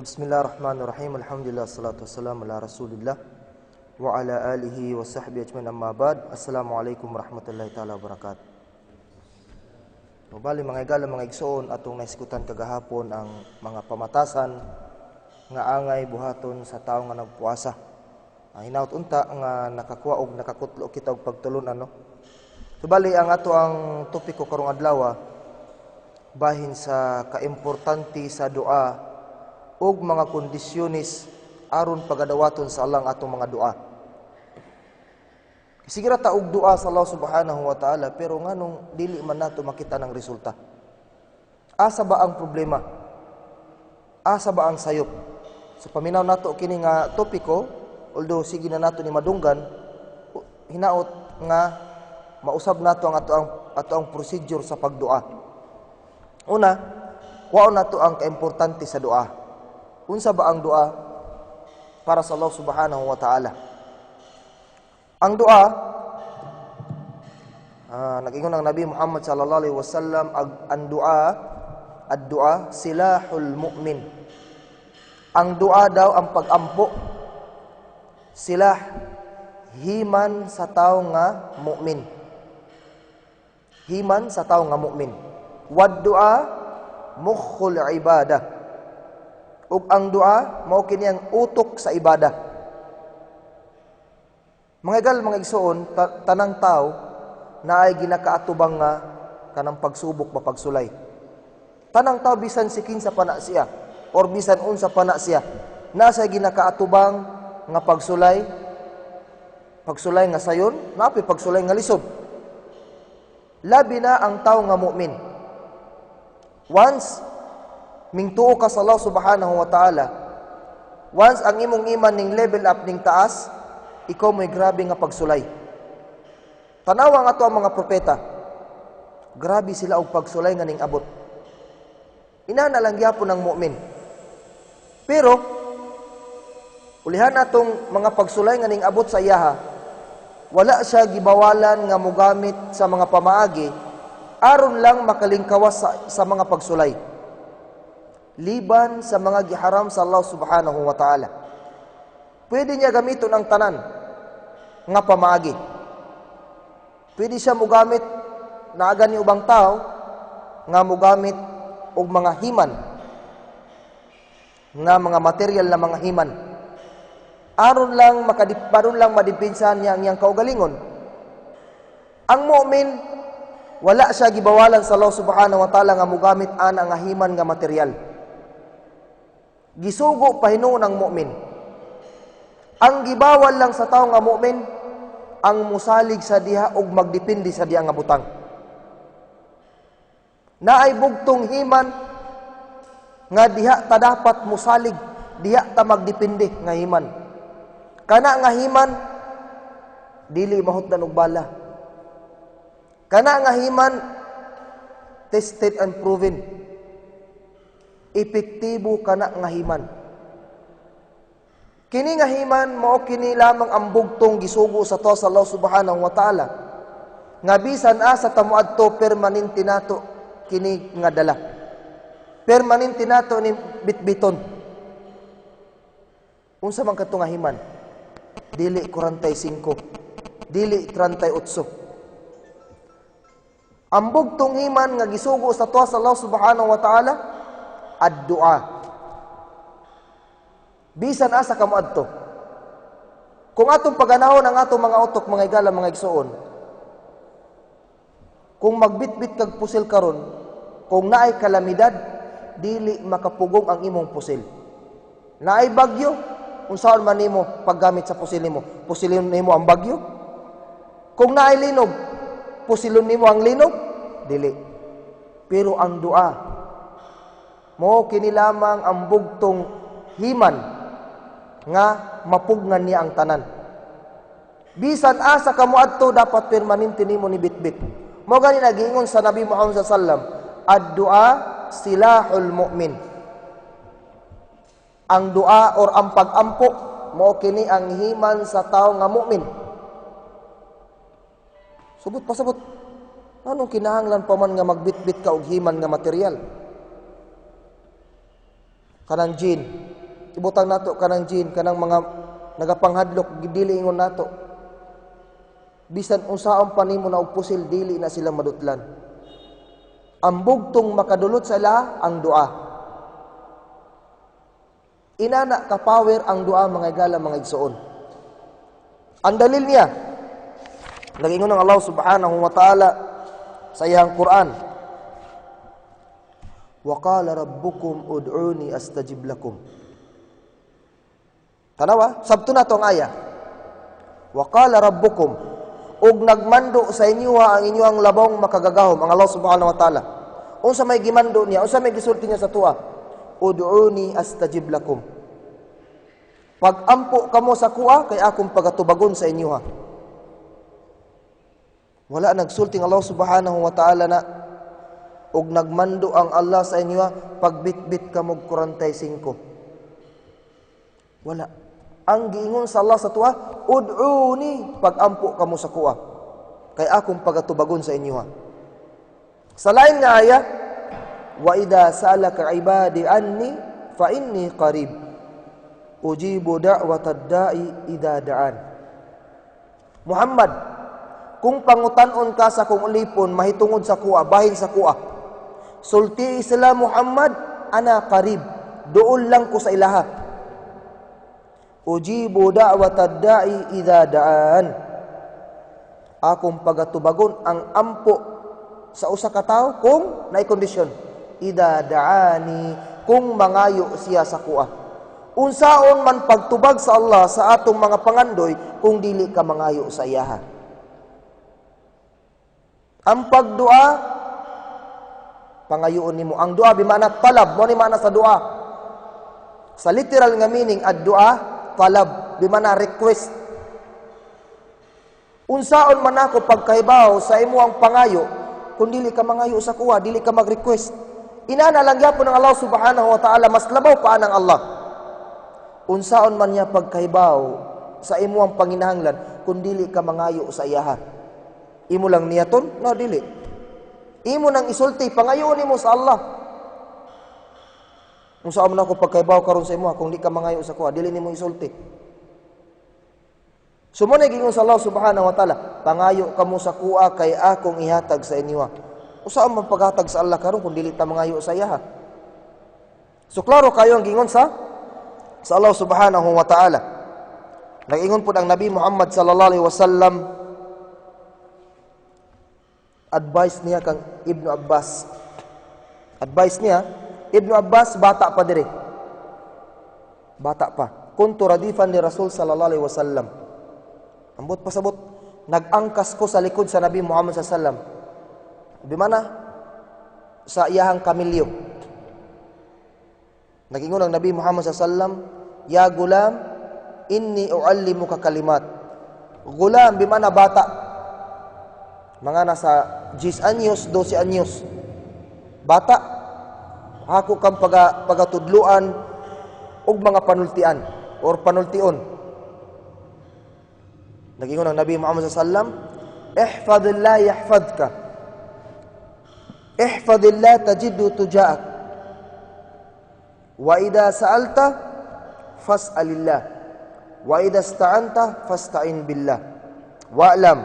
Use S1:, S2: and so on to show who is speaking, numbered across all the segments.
S1: Bismillahirrahmanirrahim. Alhamdulillah, salatu wassalamu ala Rasulillah wa ala alihi wa sahbihi ajmain, amma ba'd. Assalamualaikum warahmatullahi taala wabarakatuh. Bali, mga igala, mga igsoon, atong naiskutan kagahapon ang mga pamatasan nga angay buhaton sa tawo nga nagpuasa. Hinaut unta nga nakakuha og nakakutlo kita og pagtulunan, no. So bali, ang ato ang topiko karong adlaw bahin sa kaimportante sa dua ug mga kondisyones aron pagadawaton sa Allah ang atong mga dua. Sige ra ta og dua sa Allah subhanahu wa ta'ala, pero nganong dili man nato makita ng resulta? Asa ba ang problema? Asa ba ang sayop? So paminaw nato kini nga topiko, although sige na nato ni madunggan, hinaot nga mausab nato ang ato ang procedure sa pagdua. Una, kuhaon nato ang kaimportante sa dua. Unsa ba ang dua para sa Allah subhanahu wa ta'ala? Ang dua, nag-ingon ang Nabi Muhammad sallallahu alaihi wasallam, ang dua, ad-dua silahul mu'min. Ang dua daw, ang pag-ampo, silah, himan sa tao nga mu'min. Himan sa tao nga mu'min. Wad dua mukhul ibadah. Ug ang dua mao kini ang utok sa ibada. Mga igal, mga igsoon, tanang tao naay ginakaatubang nga kanang pagsubok ba, pagsulay. Tanang tao, bisan si kinsa pa na siya or bisan unsa pa na siya, nasa ginakaatubang nga pagsulay, pagsulay nga sayon, napi pagsulay nga lisod. Labi na ang tao nga mu'min. Once mingtuo ka sa Allah subhanahu wa ta'ala, once ang imong iman ning level up, ning taas, ikaw may grabe nga pagsulay. Tanawa nga to ang mga propeta. Grabe sila og pagsulay nga ning abot. Inana lang gyapon ang mu'min. Pero ulihan natong mga pagsulay nga ning abot sa iyaha, wala siya gibawalan nga mugamit sa mga pamaagi aron lang makalingkawas sa mga pagsulay, liban sa mga giharam sa Allah subhanahu wa ta'ala. Pwede niya gamiton ang tanan nga pamaagi. Pwede siya mugamit, naaga ni ubang tao nga mugamit og mga himan, nga mga material na mga himan, aron lang madipinsahan niya ang iyang kaugalingon. Ang mu'min, wala siya gibawalan sa Allah subhanahu wa ta'ala nga mugamit ana nga himan nga material. Gisugo pa hinuon ang mu'min. Ang gibawal lang sa tao nga mu'min ang musalig sa diha og magdepende sa diha nga butang. Naay bugtong himan nga diha ta dapat musalig, diha ta magdepende nga himan. Kana nga himan dili mahutdan og bala. Kana nga himan tested and proven. Epektibo kana nga himan. Kini nga himan mao kini lamang ang bugtong gisugo sa to sa Allah subhanahu wa ta'ala. Nga bisan asa ta moadto, permanente nato kini nga dala. Permanente nato ni bitbiton. Unsa man kadto nga himan? Dili 45, dili 38. Ang bugtong himan nga gisugo sa to sa Allah subhanahu wa ta'ala, ad-du'a. Bisan asa ka moadto. Kung atong paganahon ang atong mga utok, mga igala, mga igsoon, kung magbitbit kag pusil karon, kung naay kalamidad, dili makapugong ang imong pusil. Naay bagyo, unsaon man nimo paggamit sa pusil nimo? Pusilon nimo ang bagyo? Kung naay linog, pusilon nimo ang linog? Dili. Pero ang dua, mo kini lamang ang bugtong himan nga mapugnan niya ang tanan. Bisan asa ka moadto, dapat permanente nimo ni bitbit. Mo gani nagiingon sa Nabi Muhammad sallallahu alaihi wasallam, ad-du'a silahul mu'min. Ang dua or ang pag-ampo mo kini ang himan sa tao nga mu'min. Subot pasabot. Anong kinahanglan pa man nga magbitbit ka og himan nga material? Kanang jin. ibutang nato kanang jin, kanang mga nagapanghadlok, dili ingon nato. Bisan unsaon pa nimo na og pusil, dili na sila madutlan. Ang bugtong makadulot sa ila, ang dua. Inana ka power ang dua, mga igala, mga igsoon. Ang dalil niya, nagingon ng Allah subhanahu wa ta'ala sa iyang Quran, "Wa qala rabbukum ud'uni astajib lakum." Tanawa, sabto na to ang aya. "Wa qala rabbukum," ug nagmando sa inyo ang inyong labong makagagahom, ang Allah subhanahu wa ta'ala. Unsa may gimando niya, unsa may gisulti niya sa tuwa? "Ud'uni astajib lakum." Pag-ampo kamo sa kuha, kay akong pagatubagon sa inyo ha. Wala nagsulti ang Allah subhanahu wa ta'ala na ug nagmando ang Allah sa inyo pagbitbit ka mo 45. Wala. Ang giingon sa Allah sa tuwa, "Ud'uni," pag-ampo kamo sa kuha, kay akong pagatubagon sa inyo ha. Sa lain nga aya, "Wa idha sa'alaka ibadi anni fa inni qarib ujibu da'watad da'i idha da'an. Muhammad, kung pangutan-on ka sa kong ulipon mahitungod sa kuha, bahin sa kuha, sulti sila, Muhammad, ana qarib, duol lang ko sa ilaha. Ujibu da'watad da'i idha da'an. Akong pagatubagon ang ampo sa usa ka tawo kung naay kondisyon. Idha da'ani, kung mangayo siya sa kuha. Unsaon man pagtubag sa Allah sa atong mga pangandoy kung dili ka mangayo sa iyaha? Ang pagdua, pangayoon nimo. Ang dua bimana talab, mo ni mana sa dua. Sa literal nga meaning, ad-dua talab, bimana request. Unsaon man ako pagkahibaw sa imo ang pangayo kung dili ka mangayo sa kuha, dili ka mag-request? Inana lang gyapon ng Allah subhanahu wa ta'ala, mas labaw pa ang Allah. Unsaon man niya pagkahibaw sa imo ang panginahanglan kung dili ka mangayo sa iyaha? Imo lang niyaton? No, dili. Imo nang isulti, pangayoon nimo sa Allah. Unsaon man ako pagkahibaw karon sa imo kung di ka mangayo sa kuha, dili nimo isulti? So mo na gingon sa Allah subhanahu wa ta'ala, "Pangayo kamo sa kuha kay akong ihatag sa inyo." Unsaon man paghatag sa Allah karon kung dili ta mangayo sa iyaha? So klaro kayo ang gingon sa Allah subhanahu wa ta'ala. Nag-ingon po ang Nabi Muhammad sallallahu alaihi wasallam, advice niya kang Ibnu Abbas. Advice niya, Ibnu Abbas bata pa dire. Bata pa. Kuntu radifan ni Rasul sallallahu alaihi wasallam. Ambot pasabot, nag-angkas ko sa likod sa Nabi Muhammad sallallahu alaihi wasallam. Di mana? Sa iyahang kamilyo. Nag-ingon ang Nabi Muhammad sallallahu alaihi wasallam, "Ya gulam, inni uallimuka kalimat." Gulam, bimana bata. Mga nasa 10 anyos, 12 anyos. Bata, ako kang pagatudluan og mga panultian or panultion. Nag-ingon ang Nabi Muhammad sallallahu alaihi wasallam, "Ihfazillah yahfazka. Ihfazillah tajidhu tujaak. Wa idha sa'alta fas'alillah. Wa idha ista'anta fasta'in billah. Wa'lam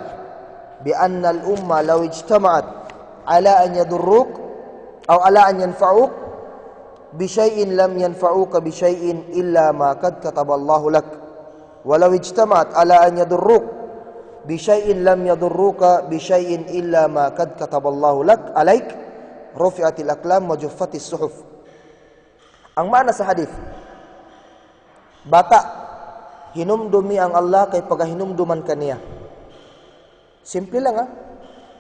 S1: bi anna al-umma law ijtama'at ala an yadurruk aw ala an yanfa'uk bi shay'in lam yanfa'uka bi shay'in illa ma qad kataba Allahu lak. Walau ijtama'at ala an yadurruk bi shay'in lam yadurruka bi shay'in illa ma qad kataba Allahu lak alaik. Rufi'atil aqlam wa juffatis suhuf." Ang maana sa hadith, bata, hinumdumi ang Allah kay pagahinumduman kaniya. Simple lang ha.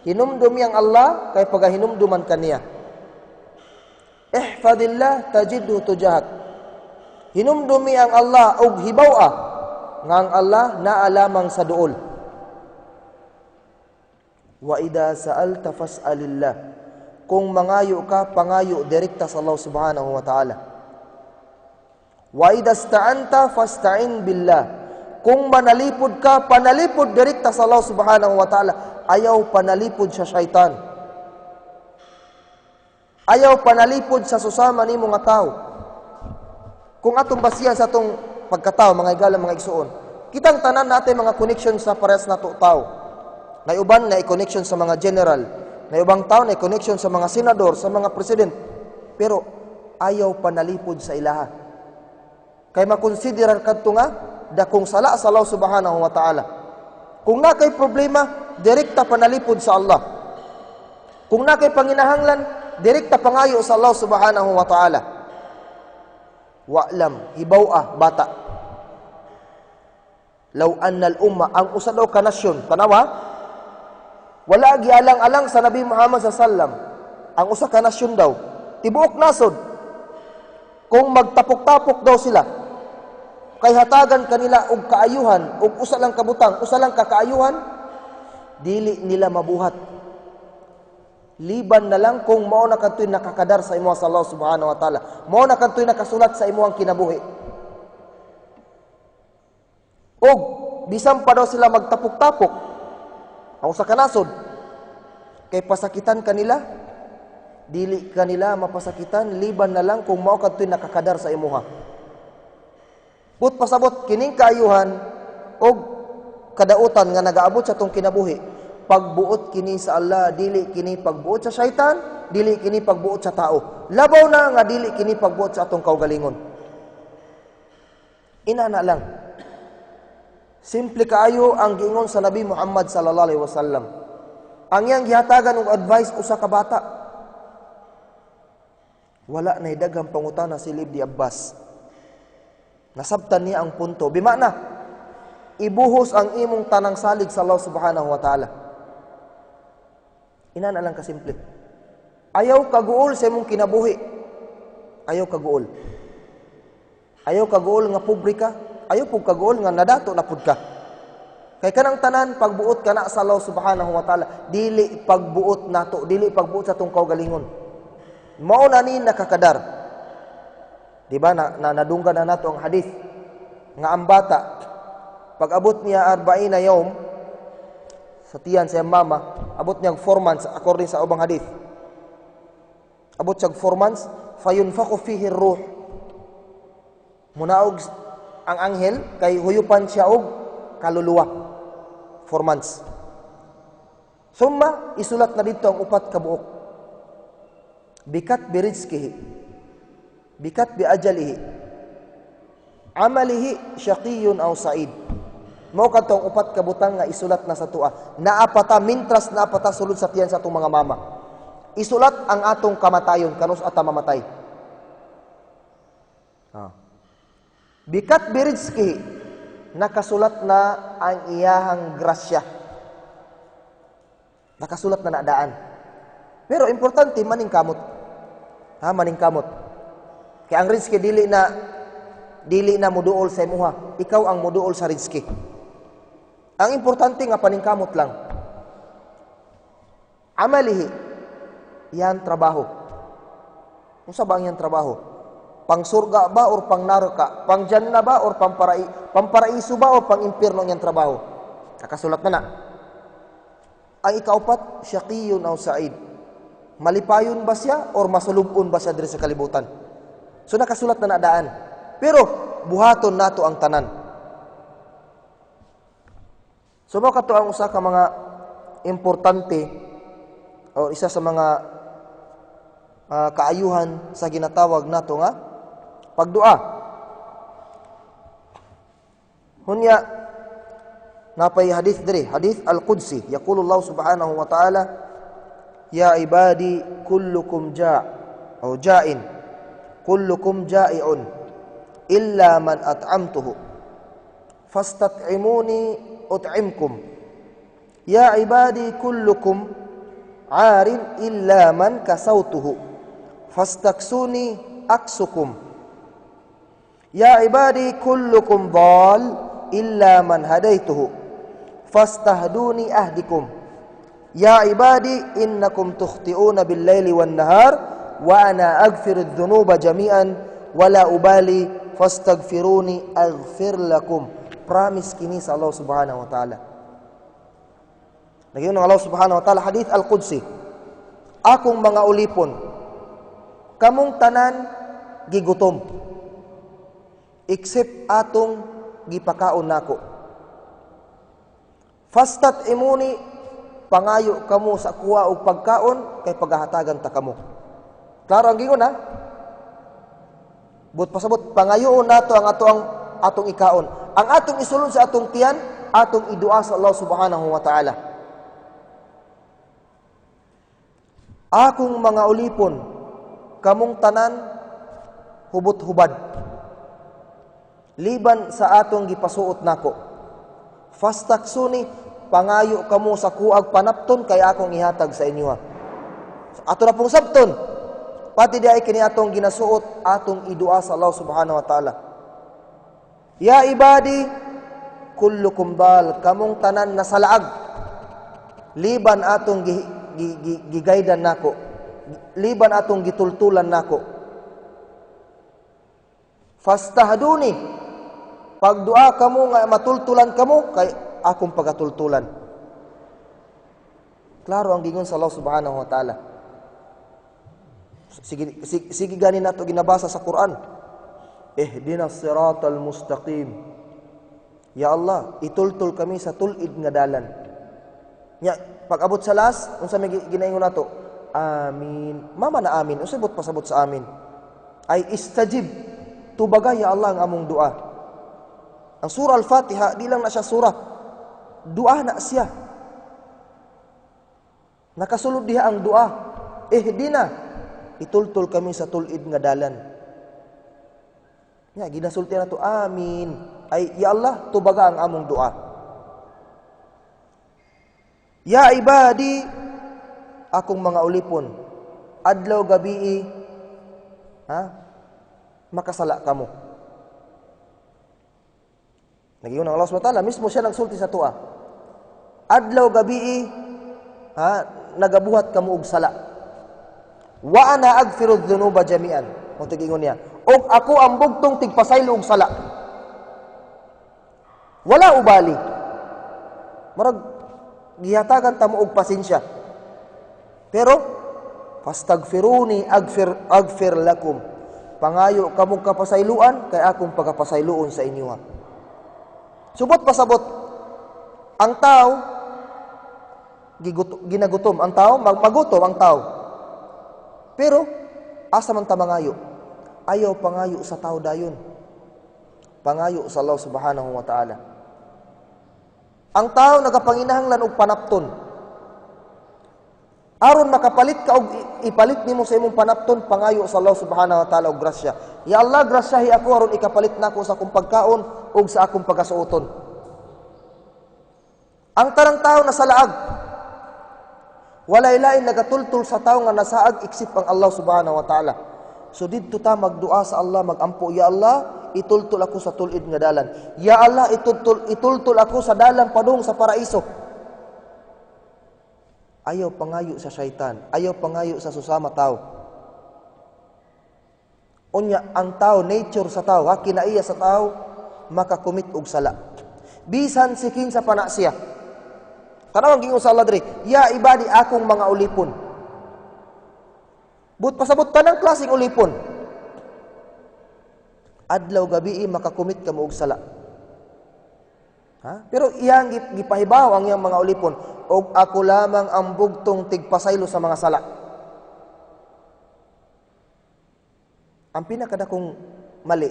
S1: Hinumdumi ang Allah kay pagahinumduman kaniya. Ihfazillah tajidhu tujahak. Hinumdumi ang Allah og hibaw-a nga ang Allah naa lamang sa duol. Wa idha sa'alta fas'alillah. Kung mangayo ka, pangayo direkta sa Allah subhanahu wa ta'ala. Wa idha sta'anta fasta'in billah. Kung manalipod ka, panalipod direkta sa Allah subhanahu wa ta'ala. Ayaw panalipod sa syaitan. Ayaw panalipod sa susama nimo nga tao. Kung atong basihan sa atong pagkatao, mga higala, mga igsuon, kitang tanan natin mga connection sa parehas nato tao. Nay uban na connection sa mga general, nay ubang tao na connection sa mga senador, sa mga president. Pero ayaw panalipod sa ilaha. Kay makonsiderar kadto nga dakong sala sa Allah subhanahu wa ta'ala. Kung naa kay problema, direkta panalipod sa Allah. Kung naa kay panginahanglan, direkta pangayo sa Allah subhanahu wa ta'ala. Wa'lam, hibaw-a, bata. Law annal umma, ang usa daw ka nasyon, tanawa, wala gialang-alang sa Nabi Muhammad sa sallam, ang usa ka nasyon daw, tibuok nasod, kung magtapok-tapok daw sila, kay hatagan kanila og kaayuhan, og usa lang kabutang, usa lang ka kaayuhan, dili nila mabuhat. Liban na lang kung mao na kadto'y nakakadar sa imo sa Allah subhanahu wa ta'ala. Mao na kadto'y nakasulat sa imong kinabuhi. Og bisan pa daw sila magtapok-tapok ang usa ka nasod, kay pasakitan kanila, dili kanila mapasakitan liban na lang kung mao kadto'y nakakadar sa imuha. But pasabot kining kaayuhan og kadautan nga nagaabot sa atong kinabuhi, pagbuot kini sa Allah, dili kini pagbuot sa syaitan, dili kini pagbuot sa tao. Labaw na nga dili kini pagbuot sa atong kaugalingon. Inana lang. Simple kaayo ang giingon sa Nabi Muhammad sallallahu alaihi wasallam. Ang iyang gihatagan og advice usa ka bata. Wala na daghang pangutana si Ibn Abbas. Nasabtan niya ang punto. Bimana, ibuhos ang imong tanang salig sa Allah subhanahu wa ta'ala. Inana lang kasimple. Ayaw kaguol sa imong kinabuhi. Ayaw kaguol. Ayaw kaguol nga pobre ka. Ayaw pug kaguol nga nadato na pud ka. Kay kanang tanan pagbuot kana sa Allah subhanahu wa ta'ala, dili pagbuot nato, dili pagbuot sa atong kaugalingon. Mao na ni nakakadar. Di ba na nadunggan na nato ang hadith nga ang bata pag abot niya 40 yawm sa tiyan sa iyang mama, abot niya 4 months according sa ubang hadith. Abot siya 4 months, fayunfakhu fihi ruh. Munaog ang anghel kay huyupan siya og kaluluwa. 4 months. Summa isulat na dito ang upat ka buok. Bikatbi rizqihi. Bikatbi ajalihi. Amalihi syaqiyun aw sa'id. Mao kadto ang upat ka butang nga isulat na sa atoa. Naa pa ta mintras naa pa ta sulod sa tiyan sa atong mga mama. Isulat ang atong kamatayon kanus ata mamatay. Ah. Bikatbi rizqihi, nakasulat na ang iyahang grasya. Nakasulat na nadaan. Pero importante maningkamot. Ha, maningkamot. Kaya ang rizki dili na muduol sa imuha. Ikaw ang muduol sa rizki. Ang importante nga paningkamot lang. Amalihi, yan trabaho. Unsa ba ang iyang trabaho? Pangsurga ba or pang naraka? Pang janna ba or pamparaiso ba or pang impierno ang iyang trabaho? Nakasulat na na. Ang ikaupat, syaqiyun aw sa'id. Malipayon ba siya or masulubon ba siya diri sa kalibutan? So nakasulat na nadaan. Pero buhaton nato ang tanan. So mao kato ang usa ka mga importante o isa sa mga kaayuhan sa ginatawag nato nga pagdua. Hunya napay hadith diri, hadith al-Qudsi, yaqulu Allah subhanahu wa ta'ala, ya ibadi kullukum ja' aw ja'in kullukum ja'i'un illa man at'amtuhu fastat'imuni ut'imkum, ya ibadi kullukum 'arin illa man kasawtuhu fastaksuni aksukum, ya ibadi kullukum dhal illa man hadaituhu fastahduni ahdikum, ya ibadi innakum tukhti'una bil laili wan nahar wa ana aghfiru dhunuba jami'an wala ubali fastaghfiruni aghfir lakum. Promise kini sa Allah subhanahu wa ta'ala. Nagyun ng Allah subhanahu wa ta'ala, hadith al-Qudsi, akong mga ulipon, kamong tanan gigutom. Except atong gipakaon nako. Fastat'imuni, pangayo kamo sa akoa og pagkaon kay pagahatagan ta kamo. Klaro ang gingon, ha? But pasabot, pangayoon nato ang ato ang atong ikaon. Ang atong isulod sa atong tiyan, atong idua sa Allah Subhanahu wa Ta'ala. Akong mga ulipon, kamong tanan hubot-hubad. Liban sa atong gipasuot nako. Fastaksuni, pangayo kamo sa akoang panapton kay akong ihatag sa inyo. Ato na pong sabton. Pati di ay kini atong ginasuot, atong idua sa Allah Subhanahu wa Ta'ala. Ya ibadi, kullukum dal, kamong tanan nasalaag. Liban atong gigaydan nako. Liban atong gitultulan nako. Fastahduni, pagdua kamo nga matultulan kamo kay akong pagatultulan. Klaro ang gingon sa Allah Subhanahu wa Ta'ala. Sige, sige, sige gani nato ginabasa sa Quran. Ihdina siratal mustaqim. Ya Allah, itultul kami sa tulid nga dalan. Nya, pag abot sa last, unsa may ginaingon nato? Amin. Mama na amin. Unsa buot pasabot sa amin? Ay istajib. Tubaga, ya Allah, ang among dua. Ang Surah Al-Fatiha, di lang na siya surah. Dua na siya. Nakasulod diha ang dua. Ihdina. Itultul kami sa tulid nga dalan. Ya, ginasulti na to, amin. Ay, ya Allah, tubaga ang among dua. Ya ibadi, akong mga ulipon, adlaw gabii, ha? Makasala kamo. Nagingon ang Allah Subhanahu wa Ta'ala, mismo siya nagsulti sa atoa. Adlaw gabii, ha, nagabuhat kamo og sala. Wa ana agfiru dhunuba jami'an. Mo gingon niya. Og ako ang bugtong tigpasaylo og sala. Wala ubali. Murag gihatagan ta mo og pasensya. Pero fastagfiruni agfir lakum. Pangayo kamo kapasayloan kay akong pagapasayloon sa inyo. Subot pasabot ang tao ginagutom ang tao, magutom ang tao. Pero asa man ta mangayo? Ayaw pangayo sa tao dayon. Pangayo sa Allah Subhanahu wa Ta'ala. Ang tao nagapanginahanglan og panapton. Aron makapalit ka og ipalit nimo sa imong panapton, pangayo sa Allah Subhanahu wa Ta'ala og grasya. Ya Allah, grasyahi ako aron ikapalit nako sa akong pagkaon ug sa akong pagkasuoton. Ang tanang tao nasa laag. Walay lain nagatultul sa tao nga nasaag except ang Allah Subhanahu wa Ta'ala. So didto ta magdua sa Allah, magampo, "Ya Allah, itultul ako sa tulid nga dalan. Ya Allah, itultul ako sa dalan padung sa paraiso." Ayaw pangayo sa syaitan, ayaw pangayo sa susama tao. Unya ang tao, nature sa tao, ha, kinaiya sa tao makakomit og sala. Bisan si kinsa pa na siya. Tanawang gingon sa Allah diri, "Ya ibadi, akong mga ulipon." But pasabot, tanang klaseng ulipon. Adlaw gabi makakomit ka mo og sala. Ha? Pero iyang gipahibaw ang iyang mga ulipon, og ako lamang ang bugtong tigpasaylo sa mga sala. Ang pinakadakong mali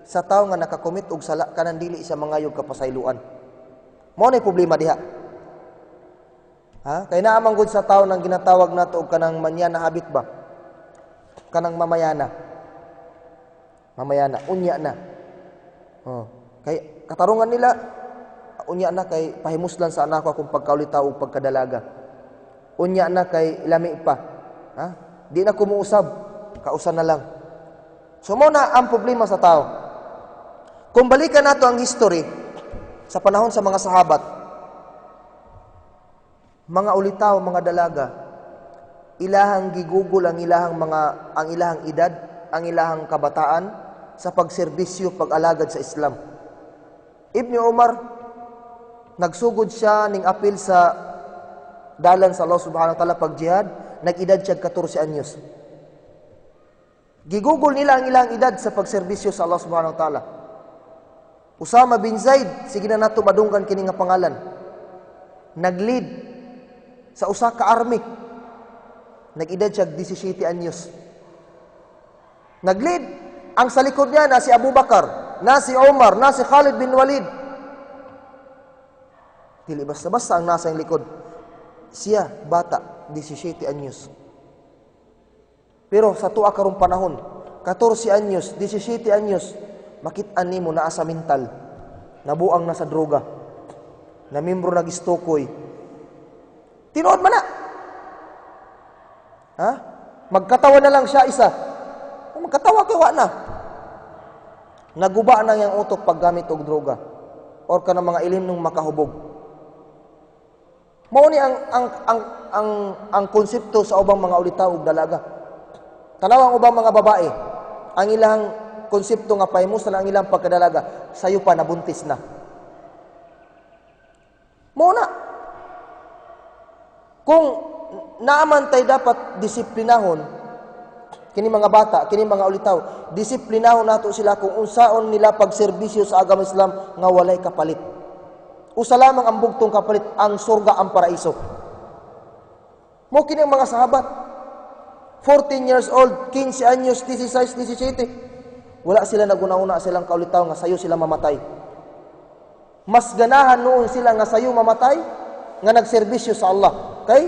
S1: sa tao nga nakakomit og sala kanang dili siya mangayog kapasayloan. Mao na problema diha. Ha? Kay naa man gud sa tao nang ginatawag nato og kanang manyana habit ba? Kanang mamayana. Mamayana, unya na. Oh. Kay katarungan nila, unya na kay pahimuslan sa anak ko akong pagkaulitaw ug pagkadalaga. Unya na kay lami pa. Ha? Di na kumuusab, kausan na lang. So mo na ang problema sa tao. Kung balikan nato ang history sa panahon sa mga sahabat, mga ulitaw, mga dalaga, ilahang gigugol ang ilahang edad, ang ilahang kabataan sa pagserbisyo, pag-alagad sa Islam. Ibn Umar, nagsugod siya ning apil sa dalan sa Allah Subhanahu wa Ta'ala, pag-jihad, nag-edad siya 14 anyos. Gigugol nila ang ilang edad sa pagserbisyo sa Allah Subhanahu wa Ta'ala. Usama bin Zaid, sige na nato madunggan kini nga pangalan. Nag-lead sa usa ka army. Nag-edad siya 17 anyos. Nag-lead. Ang sa likod niya na si Abu Bakar, na si Omar, na si Khalid bin Walid. Dili basta-basta ang nasa iyang likod. Siya, bata, 17 anyos. Pero sa tuwa karong panahon, 14 anyos, 17 anyos, makit-an nimo naa sa mental, nabuang na sa droga, na membro nag-istokoy. Tinuod man na. Ha? Magkatawa na lang siya isa. Magkatawa kay wa na. Naguba na yang utok paggamit og droga or kanang mga ilim nung makahubog. Mao ni ang konsepto sa ubang mga ulitaw ug dalaga. Tanaw ang ubang mga babae, ang ilang konsepto nga pahimusa lang ang ilang pagkadalaga, sayo pa nabuntis na. Mao na. Kung naaman tay dapat disiplinahon kini mga bata, kini mga ulitaw, disiplinahon nato sila kung unsaon nila pagserbisyo sa agama Islam nga walay kapalit. Usa lamang ang bugtong kapalit, ang surga, ang paraiso. Mo kini ang mga sahabat. 14 years old, 15 anyos, 16, 17. Wala sila naguna-una silang kaulitaw nga sayo sila mamatay. Mas ganahan noon sila nga sayo mamatay nga nagserbisyo sa Allah. Kay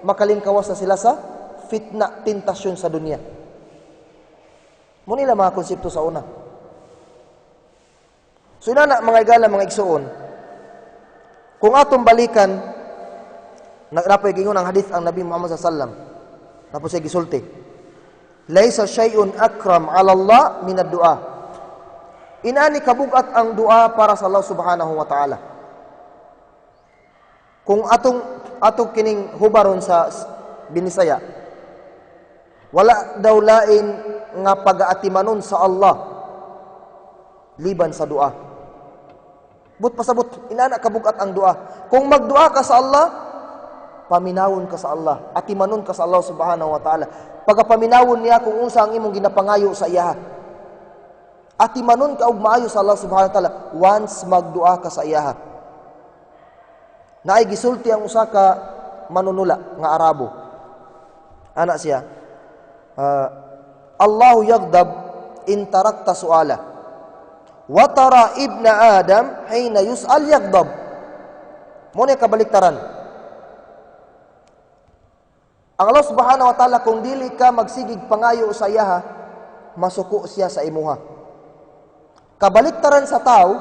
S1: makalingkawas na sila sa fitna, tentasyon sa dunya. Mo nila mga konsepto sa una. So inana, mga igala, mga igsuon, kung atong balikan, nagrapoy gingon ang hadith ang Nabi Muhammad sallallahu alaihi wasallam. Tapos siya gisulti. "Laisa shay'un akram 'ala Allah min ad-du'a." Inani kabugat ang dua para sa Allah subhanahu wa ta'ala. Kung atong kining hubaron sa Binisaya, wala daw lain nga pagaatimanon sa Allah liban sa dua. But pasabot, inana kabugat ang dua. Kung magdua ka sa Allah, paminawon ka sa Allah, atimanon ka sa Allah subhanahu wa ta'ala. Pagapaminawon niya kung unsa ang imong ginapangayo sa iya. Atimanon ka og maayo sa Allah subhanahu wa ta'ala once magdua ka sa iya. Naay gisulti ang usa ka manunula nga Arabo. Ana siya, "Allahu yaghdab in tarakta su'ala. Wa tara ibna Adam hina yus'al yaghdab." Mo ni kabaliktaran. Ang Allah subhanahu wa ta'ala, kung dili ka magsigig pangayo sa iyaha, masuko siya sa imuha. Kabaliktaran sa tao,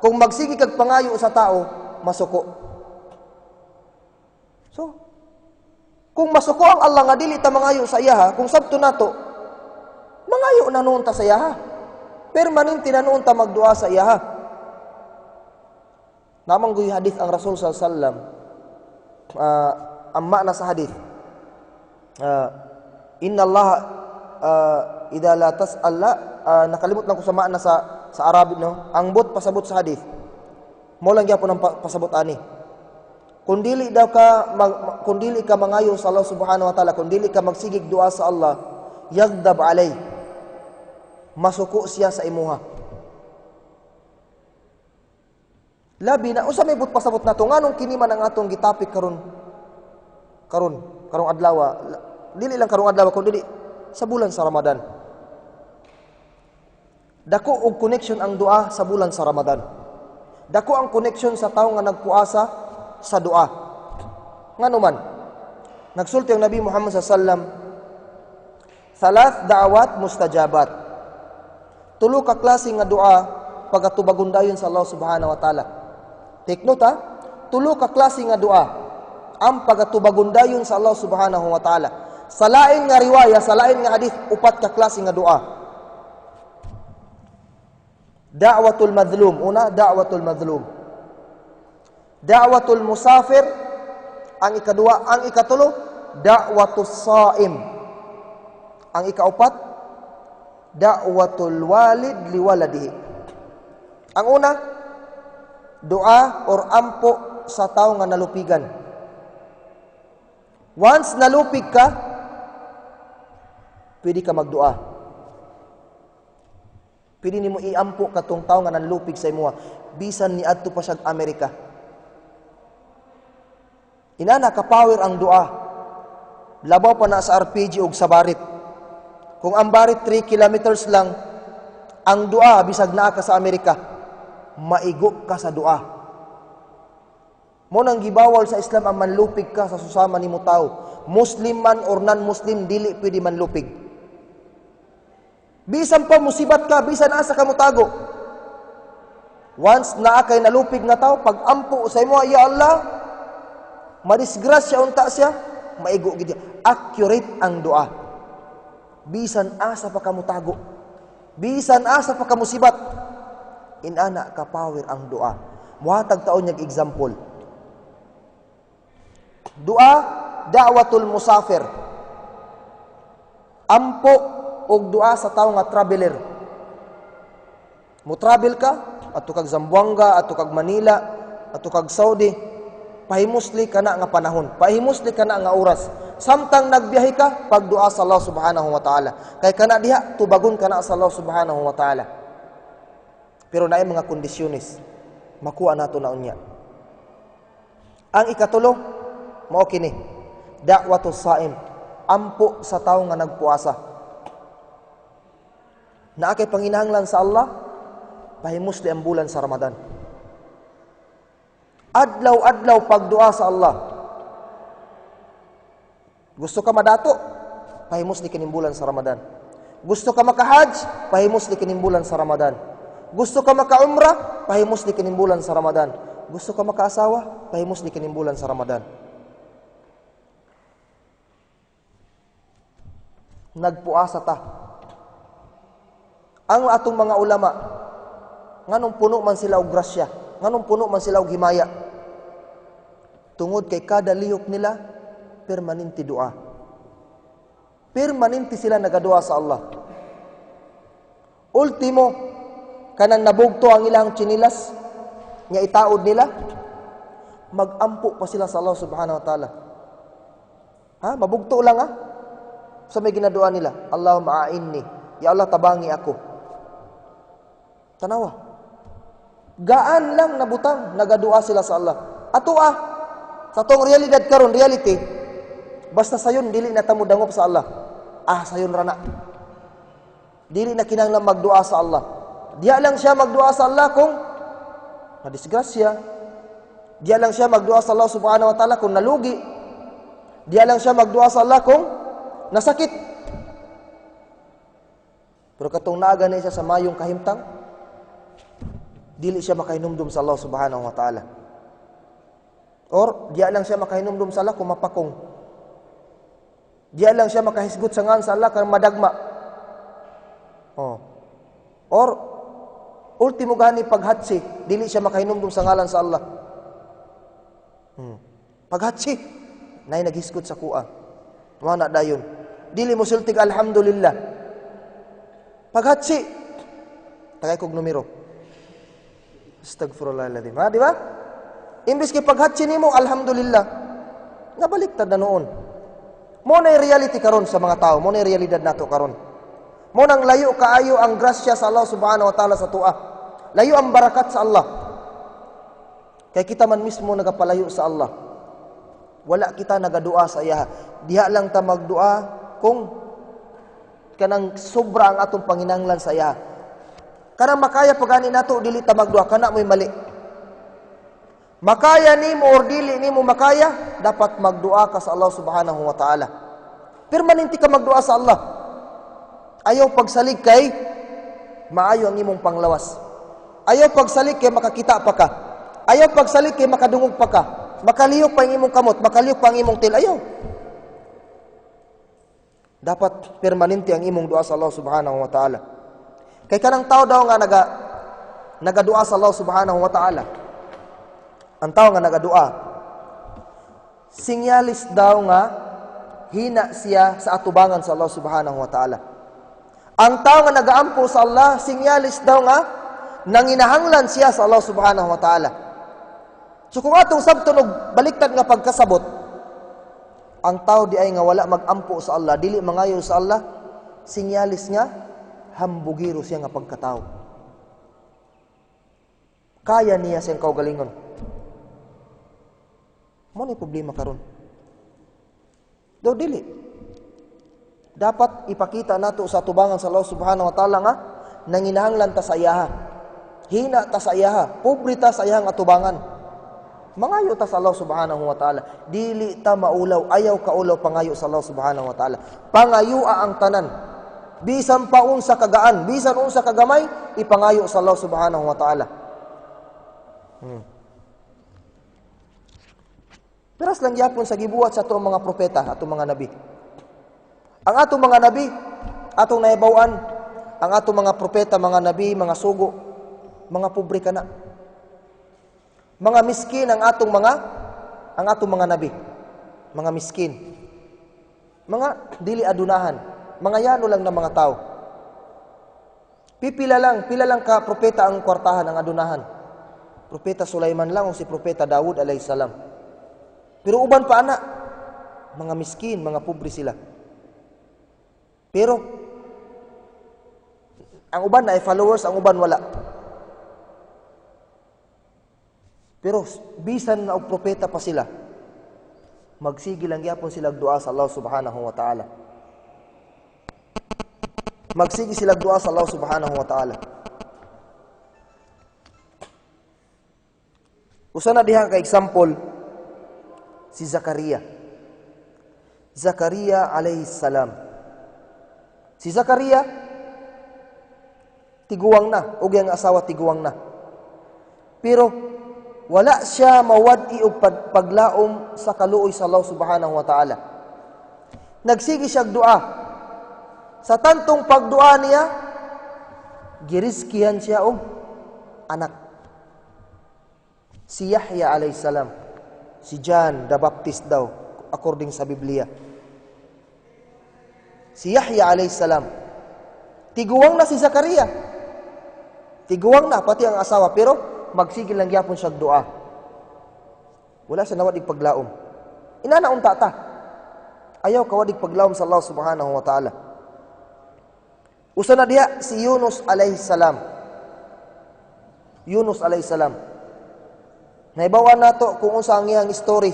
S1: kung magsigig kag pangayo sa tao, masuko. So, kung masuko ang Allah nga dili ta mangayo sa iyaha, kung sabto nato, mangayo na noon ta sa iyaha. Permanente na noon ta magdua sa iyaha. Namang guy hadith ang Rasul sallallahu alaihi wasallam. Ang makna sa hadith, "Inna Allah idza la tas'al la," nakalimot lang ko sa makna sa Arabic, no. Ang but pasabot sa hadith. Mo lang gyapon ang pasabot ani. Kung dili ka mangayo sa Allah subhanahu wa ta'ala, kung dili ka magsigig dua sa Allah, yagdab alay. Masuko siya sa imuha. Labi na unsa may but pasabot nato, nganong kini man ang atong gitapik karon karon karong adlaw, dili lang karong adlaw kun dili sa bulan sa Ramadan. Dako og connection ang dua sa bulan sa Ramadan. Dako ang connection sa tawo nga nagpuasa sa dua. Ngano man? Nagsulti ang Nabi Muhammad sallallahu alaihi wasallam, "Thalath da'awat mustajabat." Tulo ka klase nga dua pagatubagon dayon sa Allah subhanahu wa ta'ala. Take note ha, tulo ka klase nga dua ang pagatubagon dayon sa Allah subhanahu wa ta'ala. Sa lain nga riwaya, sa lain nga hadith, upat ka klase nga dua. Da'watul madlum. Una, da'watul madlum. Da'watul musafir, ang ikadua, ang ikatulo, da'watus saim. Ang ikaupat, da'watul walid liwaladihi. Ang una, dua or ampo sa tao nga nalupigan. Once nalupig ka, pwede ka magdua. Pwede nimo iampo katong tawo nga nanlupig sa imoha bisan niadto pa siya Amerika. Inana ka-power ang dua. Labaw pa na sa RPG og sa barit. Kung ang barit 3 kilometers lang, ang dua bisag naa ka sa Amerika, maigo ka sa dua. Mao nang gibawal sa Islam ang manlupig ka sa susama nimo tao. Muslim man or non-Muslim, dili pwede manlupig. Bisan pa musibat ka, bisan asa ka motago. Once naa kay nalupig nga tao, pag ampo sa imo, "Ya Allah," madisgrasya unta siya, maigo gid. Accurate ang dua. Bisan asa pa ka motago. Bisan asa pa ka musibat. Inana ka power ang dua. Muhatag ta unyag example. Dua, da'watul musafir. Ampo og dua sa tawo nga traveler. Mo travel ka, adto kag Zamboanga, adto kag Manila, adto kag Saudi, pahimusli kana nga panahon, pahimusli kana nga oras. Samtang nagbiyahe ka, pagdua sa Allah Subhanahu wa Ta'ala. Kay kana diha tubagon kana sa Allah Subhanahu wa Ta'ala. Pero naay mga kondisyones. Makuha nato na unya. Ang ikatulo, mao kini. Da'watu saim. Ampo sa tawo nga nagpuasa. Naa kay panginahanglan sa Allah, pahimusli ang bulan sa Ramadan. Adlaw-adlaw pagdua sa Allah. Gusto ka madato? Pahimusli kining bulan sa Ramadan. Gusto ka maka-hajj? Pahimusli kining bulan sa Ramadan. Gusto ka maka-umrah? Pahimusli kining bulan sa Ramadan. Gusto ka makaasawa? Pahimusli kining bulan sa Ramadan. Nagpuasa ta. Ang atong mga ulama, nganong puno man sila og grasya, nganong puno man sila og himaya? Tungod kay kada lihok nila, permanente dua. Permanente sila nagadua sa Allah. Ultimo, kanang nabugto ang ilang tsinilas, nga itaod nila, magampo pa sila sa Allah Subhanahu wa Ta'ala. Ha? Mabugto lang ha? Sa may ginadua nila, "Allahumma a'inni. Ya Allah, tabangi ako." Tanawa. Gaan lang nabutang, nagadua sila sa Allah. Ato ah, sa atong realidad karon, reality, basta sayon dili na ta mo dangop sa Allah. Ah, sayon ra na. Dili na kinahanglan magdua sa Allah. Diya lang siya magdua sa Allah kung madisgrasya. Diya lang siya magdua sa Allah Subhanahu wa Ta'ala kung nalugi. Diya lang siya magdua sa Allah kung nasakit. Pero katong naa gani siya sa mayong kahimtang, dili siya makahinumdum sa Allah Subhanahu wa Ta'ala. Or diya lang siya makahinumdum sa Allah kung mapakong. Diya lang siya makahisgot sa ngan sa Allah kung madagma. Oh. Or ultimo gani paghatsi, dili siya makahinumdum sa ngalan sa Allah. Paghatsi, nay naghisgot sa kuha. Wala dayon. Dili mo sultig alhamdulillah. Paghatsi, tagay kog numero. Astagfirullahaladzim. Ha, di ba? Imbis kay paghatsi nimo alhamdulillah, nabaliktad na noon. Mao na reality karon sa mga tao, mao na realidad nato karon. Mao nang layo kaayo ang grasya sa Allah Subhanahu wa Ta'ala sa atoa. Layo ang barakat sa Allah. Kay kita man mismo nagapalayo sa Allah. Wala kita nagadua sa iya. Diha lang ta magdua kung kanang sobra ang atong panginahanglan sa iya. Kanang makaya pa gani nato dili ta magdua, kana mo'y mali. Makaya nimo or dili nimo makaya, dapat magdua ka sa Allah Subhanahu wa Ta'ala. Permanente ka magdua sa Allah. Ayaw pagsalig kay maayo ang imong panglawas. Ayaw pagsalig kay makakita pa ka. Ayaw pagsalig kay makadungog pa ka. Makalihok pa ang imong kamot, makalihok pa ang imong til. Ayaw. Dapat permanente ang imong dua sa Allah Subhanahu wa Ta'ala. Kay kanang tao daw nga nagadua sa Allah Subhanahu wa Ta'ala. Ang tao nga nagadua, sinyalis daw nga hina siya sa atubangan sa Allah Subhanahu wa Ta'ala. Ang tao nga nagaampo sa Allah, sinyalis daw nga nanginahanglan siya sa Allah Subhanahu wa Ta'ala. So kung atong sabton og baliktad nga pagkasabot, ang tao di ay nga wala magampo sa Allah, dili mangayo sa Allah, sinyalis nga Hambugiro siya nga pagkatao. Kaya niya siyang kaugalingon. Mao ni problema karon. Do dili. Dapat ipakita nato sa tubangan sa Allah subhanahu wa ta'ala nga nanginahanglan ta sa iyaha. Hina ta sa iyaha, pobre ta sa iyang atubangan. Mangayo ta sa Allah subhanahu wa ta'ala. Dili ta maulaw, ayaw kaulaw pangayo sa Allah subhanahu wa ta'ala. Pangayoa ang tanan. Bisan pa unsa kagaan, bisan unsa kagamay, ipangayo sa Allah subhanahu wa ta'ala. Peras lang gyapon sa gibuhat sa atong mga propeta, atong mga nabi. Ang atong mga nabi, atong nahibaw-an, ang atong mga propeta, mga nabi, mga sugo, mga pobre kana. Mga miskin ang atong mga nabi. Mga miskin. Mga dili adunahan, mga yano lang ng mga tao. Pipila lang, pila lang ka propeta ang kwartahan, ang adunahan. Propeta Sulaiman lang o si Propeta Dawud alayhi salam. Pero uban pa ana, mga miskin, mga pobre sila. Pero ang uban na ay followers, ang uban wala. Pero bisan na og propeta pa sila, magsige lang gyapon sila og dua sa Allah subhanahu wa ta'ala. Magsige sila og dua sa Allah subhanahu wa ta'ala. Usa na diha ka example si Zakaria. Zakaria alayhi salam. Si Zakaria tiguang na, ug ang asawa tiguang na. Pero wala siya mawad-i og paglaom sa kaluoy sa Allah subhanahu wa ta'ala. Nagsige siya og dua. Sa tantong pagdua niya, giriskihan siya og anak. Si Yahya alayhi salam, si John the Baptist daw, according sa Biblia. Si Yahya alayhi salam, tiguang na si Zakaria. Tiguang na, pati ang asawa, pero magsige lang gyapon siya dua. Wala siya nawad paglaom. Inana unta ta. Ayaw kawadig paglaom sa Allah subhanahu wa ta'ala. Usa na diha si Yunus alayhi salam. Yunus alayhi salam. Naibawan nato kung unsa ang iyang story.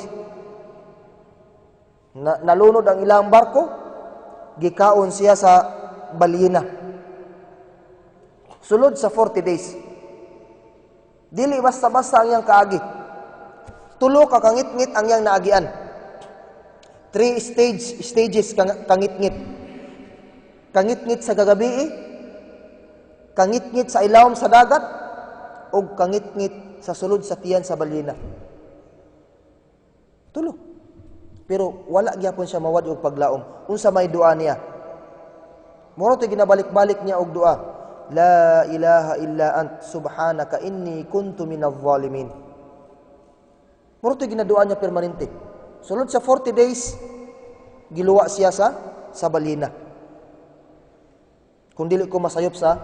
S1: Nalunod ang ilang barko, gikaon siya sa balyena. Sulod sa 40 days. Dili basta-basta ang iyang kaagi. Tulo ka kangitngit ang iyang naagian. Three stages kangitngit. Kangitngit sa gagabi, kangitngit sa ilawom sa dagat, ug kangitngit sa sulod sa tiyan sa balyena. Tulo. Pero wala gyapon siya mawad og paglaom. Unsa may du'a niya? Muro to ginabalik-balik niya og du'a. La ilaha illa ant subhanaka inni kuntu minadh dhalimin. Muro to ginadua niya permanente. Sulod sa 40 days giluwa siya sa balyena. Kung dili ko masayop sa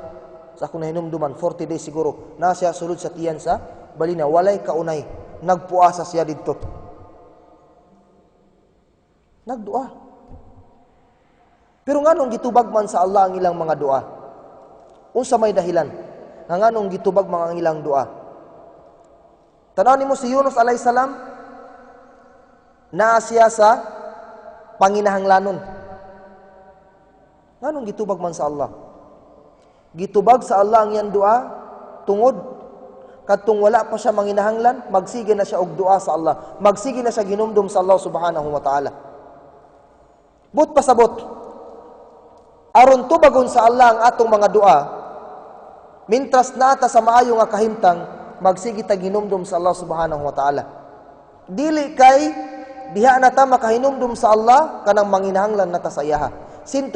S1: akong nahinumduman, 40 days siguro, na siya sulod sa tiyan sa balyena, walay kaunay, nagpuasa siya didto. Nagdua. Pero nganong gitubag man sa Allah ang ilang mga dua? Unsa may dahilan? Nga nganong gitubag man ang ilang dua? Tanaw nimo si Yunus alayhi salam, naa siya sa panginahanglanon. Nganong gitubag man sa Allah? Gitubag sa Allah ang iyang dua tungod kadtong wala pa siya manginahanglan, magsige na siya og dua sa Allah. Magsige na siya ginumdum sa Allah subhanahu wa ta'ala. But pasabot, aron tubagon sa Allah ang atong mga dua, mintras nata sa maayo nga kahimtang, magsige ta ginumdum sa Allah subhanahu wa ta'ala. Dili kay diha na ta makahinumdum sa Allah kanang manginahanglan na ta sa iyaha. 100%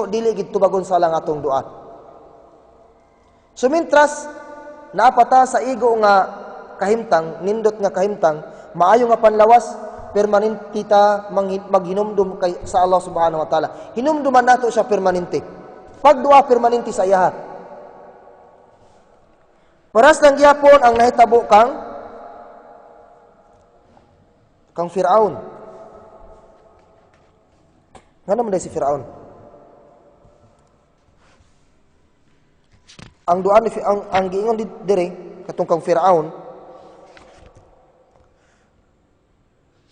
S1: dili gid tubagon sa Allah ang atong dua. So mintras naapata sa igo nga kahimtang, nindot nga kahimtang, maayo nga panlawas, permanente ta maghinumdum kay sa Allah subhanahu wa ta'ala. Hinumduman nato siya permanente. Pagdua permanente sa iyaha. Paras lang gyapon ang nahitabo kang Firaun. Nga naman si Firaun? Ang du'a ni ang giingon dire katong kang Firaun,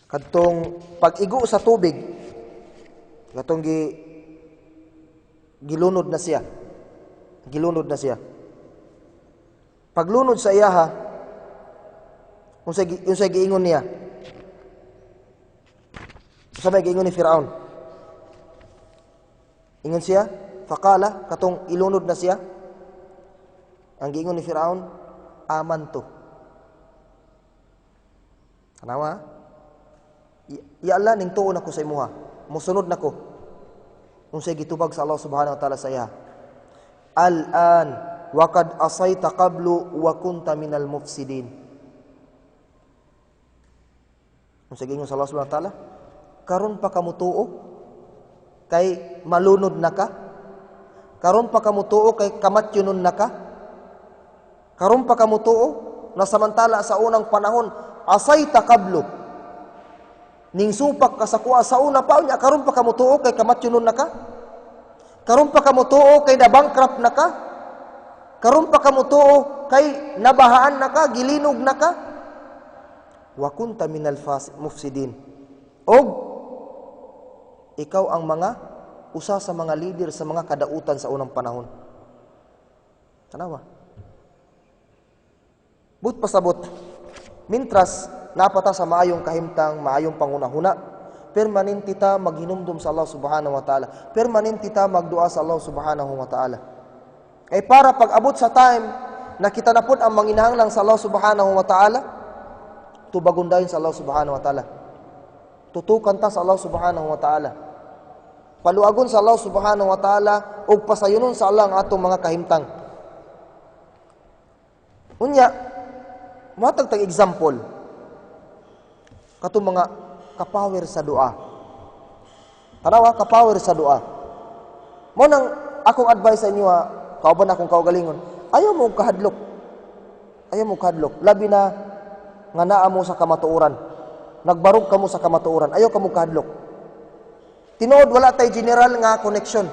S1: kadtong pag-igo sa tubig, katong gilunod na siya. Gilunod na siya. Paglunod sa iyaha, unsay giingon niya? Unsa may giingon ni Firaun? Ingon siya, faqala, katong ilunod na siya. Ang giingon ni Firaun, "Amantu." Tanawa? Ya Allah, ning tuo nako sa imuha. Musunod nako. Unsay gitubag sa Allah subhanahu wa ta'ala sa iya? "Al-an wa qad asaita qablu wa kunta minal mufsidin." Unsay giingon sa Allah subhanahu wa ta'ala? Karon pa ka mutuo kay malunod na ka? Karon pa ka mutuo kay kamatyunon na ka? Karon pa ka mutuo na samantala sa unang panahon asaita qablu, ning supak ka sa kuha sa una pa unya, karon pa ka mutuo kay kamatyunon na ka? Karon pa ka mutuo kay nabankrupt na ka? Karon pa ka mutuo kay nabahaan na ka, gilinog na ka? Wa kunta minal mufsidin. Og ikaw ang mga usa sa mga leader sa mga kadautan sa unang panahon. Tanawa. But pasabot, mintras napata sa maayong kahimtang, maayong pangunahuna, permanente ta maghinumdum sa Allah subhanahu wa ta'ala. Permanente ta magdua sa Allah subhanahu wa ta'ala. Kay para pag abot sa time na kita na pod ang manginahanglan sa Allah subhanahu wa ta'ala, tubagon dayon sa Allah subhanahu wa ta'ala. Tutukan ta sa Allah subhanahu wa ta'ala. Paluagon sa Allah subhanahu wa ta'ala ug pasayunon sa Allah ang atong mga kahimtang. Unya, muhatag tag example katong mga kapower sa dua. Tanawa, kapower sa dua. Mo nang akong advice sa inyo ha, kauban akong kaugalingon, ayaw mo kahadlok. Ayaw mo kahadlok. Labi na nga naa mo sa kamatuoran. Nagbarog ka mo sa kamatuoran. Ayaw ka mo kahadlok. Tinuod, wala tay general nga connection.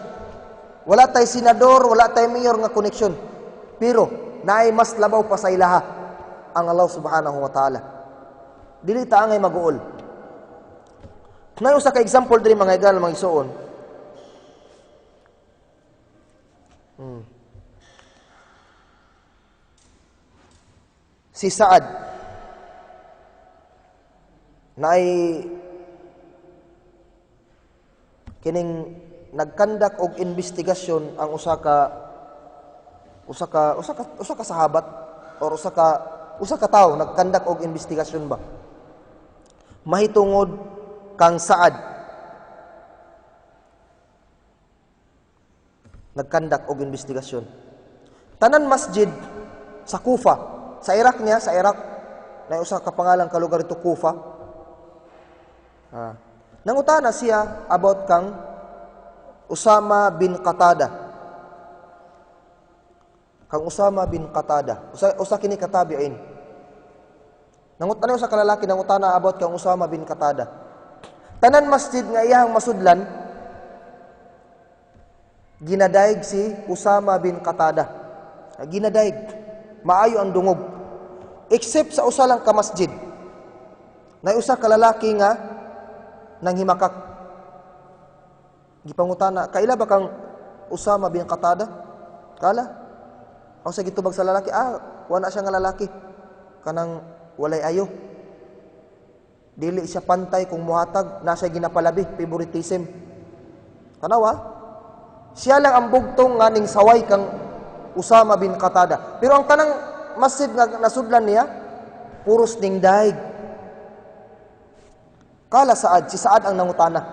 S1: Wala tay senador, wala tay mayor nga connection. Pero naay mas labaw pa sa ilaha, ang Allah subhanahu wa ta'ala. Dili ta angay maguol. Naay usa ka example diri, mga higala, mga igsuon. Si Saad naay kining nagkandak og investigasyon ang usa ka sahabat or usa ka tawo, nagkandak og investigasyon ba mahitungod kang Saad, nagkandak og investigasyon tanan masjid sa Kufa, sa Iraq niya, sa Iraq na usa ka pangalan ka lugar ito, Kufa. Nangutana siya about kang Usama bin Qatada. Kang Usama bin Qatada. Usa kini ka tabi'in. Nangutana usa ka lalaki, nangutana about kang Usama bin Qatada. Tanan masjid nga iyahang masudlan, ginadaig si Usama bin Qatada. Ginadaig. Maayo ang dungog. Except sa usa lang ka masjid. Na usa ka lalaki nga nang himakak. Gipangutana, "Kaila ba kang Usama bin Qatada?" Kala. Ang sa gitubag sa lalaki, "Ah, wala siya nga lalaki. Kanang walay ayo. Dili siya pantay kung muhatag, na siya ginapalabi, favoritism." Tanawa? Siya lang ang bugtong nga ning saway kang Usama bin Qatada. Pero ang tanang masjid nga nasudlan niya, puros ning daig. Kala Saad, si Saad ang nangutana.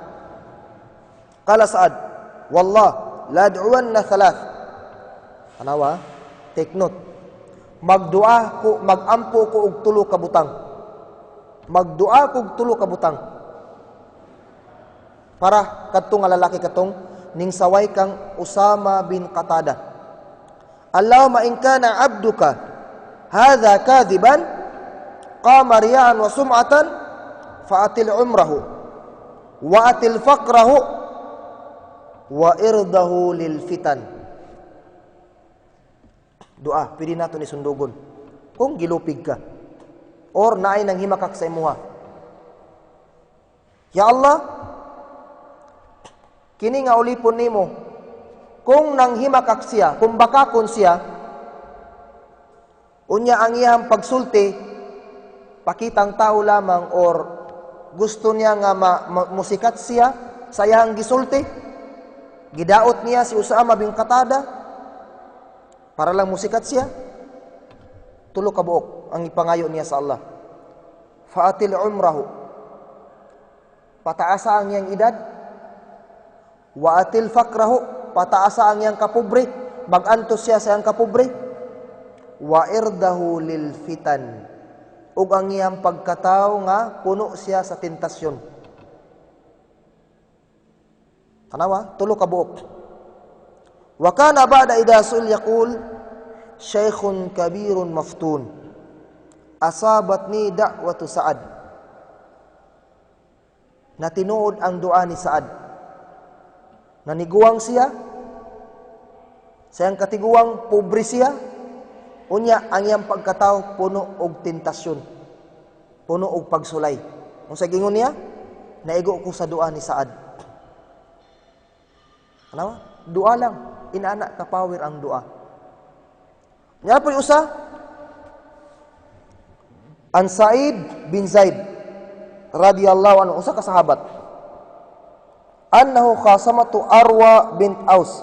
S1: Kala Saad, "Wallah, la ad'uwanna thalath." Tanawa, take note. Magdua ko, magampo ko og tulo ka butang. Magdua ko og tulo ka butang. Para kadto nga lalaki katong ning saway kang Usama bin Qatada. "Allahumma in kana abduka hadha kadiban qama riya'an wa sum'atan fa'atil umrahu wa atil faqrahu wa irdahu lil fitan." Dua, pwede nato ni sundugon. Kung gilupig ka or naay nang himakak sa imuha. Ya Allah, kini nga ulipon nimo, kung nang himakak siya, kung bakakon siya, unya ang iyang pagsulti, pakitang tao lamang or gusto niya nga musikat siya sa iyang gisulti, gidaot niya si Usama bin Qatada para lang musikat siya, tulo ka buok ang ipangayo niya sa Allah. فأطل عمره, pataasa ang iyang edad. وأطل فقره, pataasa ang iyang kapobre, magantos siya sa iyang kapobre. وعرضه للفتن, ug ang iyang pagkatawo nga puno siya sa tentasyon. Tanawa, tulo ka buok. وكان بعد إذا سئل يقول شيخ كبير مفتون أصابتني دعوة سعد. Natinuod ang dua ni Saad. Naniguang siya, sa iyang katiguang, pobre siya, unya ang iyang pagkatao puno og tentasyon, puno og pagsulay. Unsa gingon niya? Naigo ko sa dua ni Saad. Ano? Dua lang. Inana ka-power ang dua. Nya po usa. عن سعيد bin Zaid رضي الله عنه, usa ka sahabat. أنه خاصمته أروى bint Aus.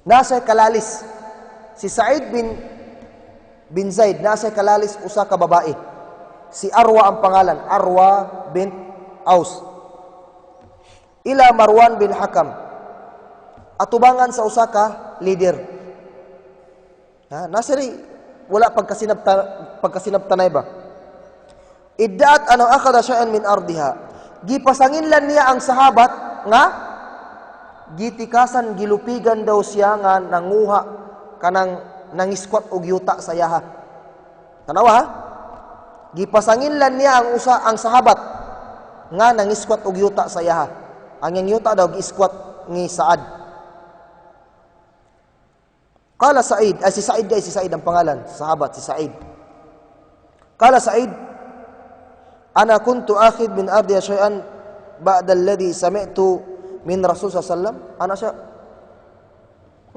S1: Nasa kalalis si Sa'id bin Zaid, nasa kalalis usa ka babae. Si Arwa ang pangalan, Arwa bint Aus. إلى Marwan bin Hakam. Atubangan sa usa ka leader. Ha, nasiri wala pagkasinabtanay ba? ادعت أنه أخذ شيئا من أرضها. Gipasanginlan niya ang sahabat nga gitikasan, gilupigan daw siya nga nanguha kanang nangiskwat og yuta sa yaha. Tanawa ha? Gipasanginlan niya ang sahabat nga nangiskwat og yuta sa yaha. Ang iyang yuta daw giiskwat ni Saad. قال سعيد, ay si Said guys, si Said ang pangalan, sahabat si Said. قال سعيد, أنا كنت آخذ من أرضها شيئا بعد الذي سمعت من رسول صلى الله عليه وسلم. Ana siya,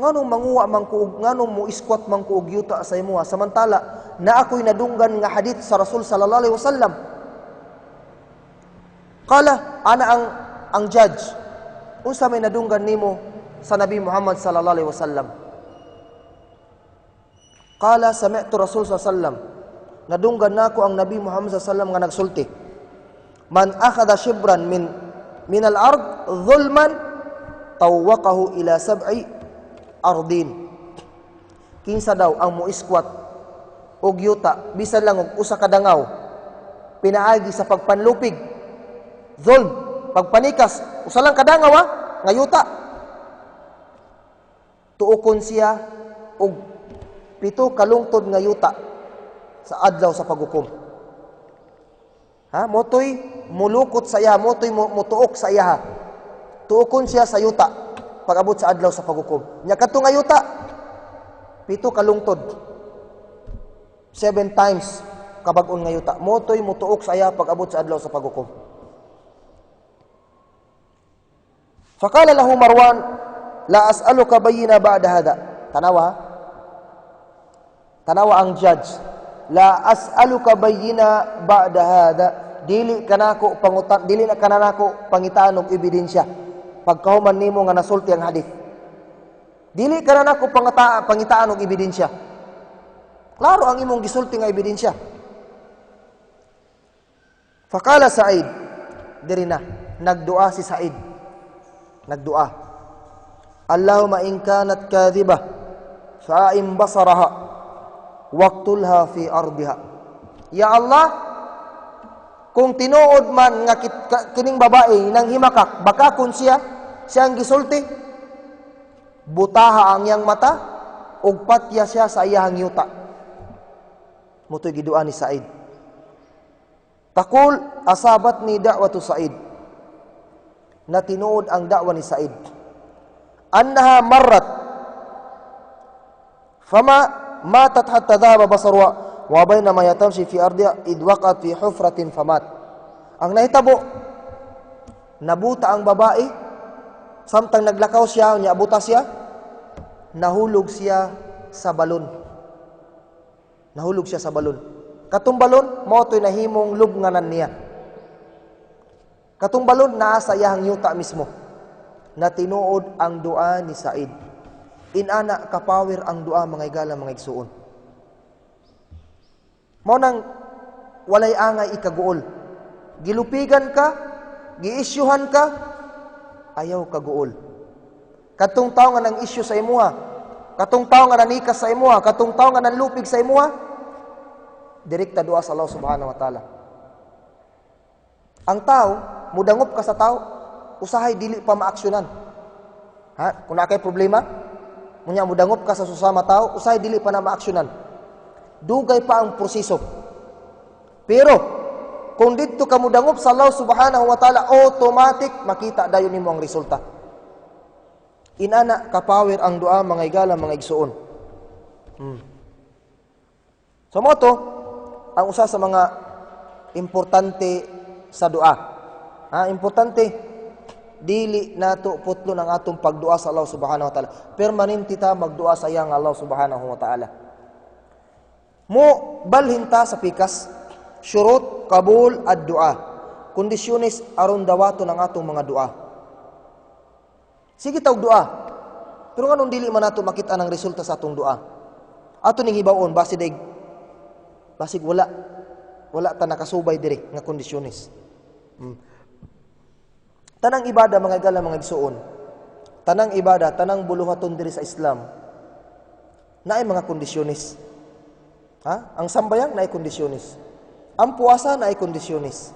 S1: nganong manguha man ko, nganong mo iskwat man ko og yuta sa imuha samantala na ako'y nadunggan nga hadith sa Rasul صلى الله عليه وسلم? قال, ana ang judge, unsa may nadunggan nimo sa Nabi Muhammad صلى الله عليه وسلم? قال, سمعت رسول صلى الله عليه وسلم, nadunggan nako ang Nabi Muhammad صلى الله عليه وسلم nga nagsulti, من أخذ شبرا من الأرض ظلما طوقه إلى سبع أراضين. Kinsa daw ang moiskwat og yuta bisan lang og usa ka dangaw pinaagi sa pagpanlupig, ظلم, pagpanikas, usa lang kadangaw ha nga yuta, tuokon siya og pito kalungtod nga yuta sa adlaw sa paghukom. Ha, motoy mulukot sa iya, motoy mutuok sa iya. Tuokon siya sa yuta pag-abot sa adlaw sa paghukom. Nya kadto nga yuta pito kalungtod. Seven times kabag-on nga yuta. Motoy mutuok sa iya pag-abot sa adlaw sa paghukom. فقال له مروان لا أسألك بينة بعد هذا. Tanawa. Tanawa ang judge. لا أسألك بينة بعد هذا. Dili kanako pangutan, dili na kanako pangitaan og ebidensya pagkahuman nimo nga nasulti ang hadith. Dili ka na nako pangitaan og ebidensya. Klaro ang imong gisulti nga ebidensya. فقال سعيد, diri na nagdua si Said. Nagdua. اللهم إن كانت كاذبة فأعم بصرها واقتلها في أرضها. Ya Allah, kung tinuod man nga kining babae nang himakak, baka kun siya siyang gisulti, butaha ang iyang mata ug patya siya sa iyang yuta. Motoy gidua ni Said. تقول أصابتني دعوة سعيد. Na tinuod ang da'wa ni Said. أنها مرت فما ماتت حتى ذهب بصرها وبينما هي تمشي في أرضها إذ وقعت في حفرة فمات. Ang nahitabo, nabuta ang babae samtang naglakaw siya, nya abuta siya, nahulog siya sa balon. Nahulog siya sa balon. Katong balon mao to'y nahimong lubnganan niya. Katong balon naa sa iyahang yuta mismo. Na tinuod ang dua ni Said. Inana kapower ang dua, mga igala, mga igsuon. Mao nang walay angay ikaguol. Gilupigan ka, giisyuhan ka, ayaw kaguol. Katong tao nga nang isyu sa imuha, katong tao nga nanikas sa imuha, katong tao nga nanlupig sa imuha, direkta dua sa Allah subhanahu wa ta'ala. Ang tao, mudangop ka sa tao, usahay dili pa maaksyonan. Ha? Kung naa kay problema, munya mudangop ka sa susama tao, usahay dili pa na maaksyonan. Dugay pa ang proseso. Pero kung didto ka mudangop sa Allah subhanahu wa ta'ala, automatic makita dayon nimo ang resulta. Inana kapower ang dua, mga igala, mga igsuon. So mao to ang usa sa mga importante sa dua. Ha, importante dili nato putlon ang atong pagdua sa Allah subhanahu wa ta'ala. Permanente ta magdua sa iyang Allah subhanahu wa ta'ala. Mo balhin ta sa pikas, شروط قبول الدعاء. Kondisyones aron dawaton ang atong mga dua. Sige tawg dua. Pero nganong dili man nato makita ang resulta sa atong dua? Ato ning hibaw-on, basi day basig wala ta nakasubay diri nga kondisyones. Tanang ibada, mga igala, mga igsuon. Tanang ibada, tanang buluhaton diri sa Islam, naay mga kondisyones. Ha? Ang sambayang naay kondisyones. Ang puasa naay kondisyones.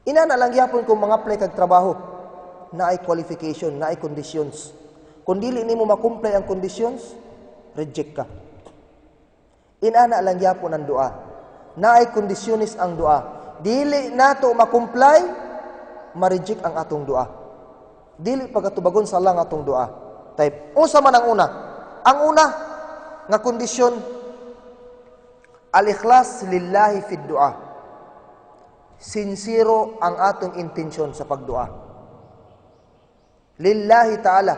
S1: Inana lang gyapon kung mga apply kag trabaho, naay qualification, naay conditions. Kung dili nimo ma-comply ang conditions, reject ka. Inana lang gyapon ang dua. Naay kondisyones ang dua. Dili nato ma-comply, ma-reject ang atong dua. Dili pagkatubagon sa lang atong dua. Type, unsa man ang una? Ang una nga kondisyon, الإخلاص لله في الدعاء. Sincero ang atong intensyon sa pagdua. لله تعالى.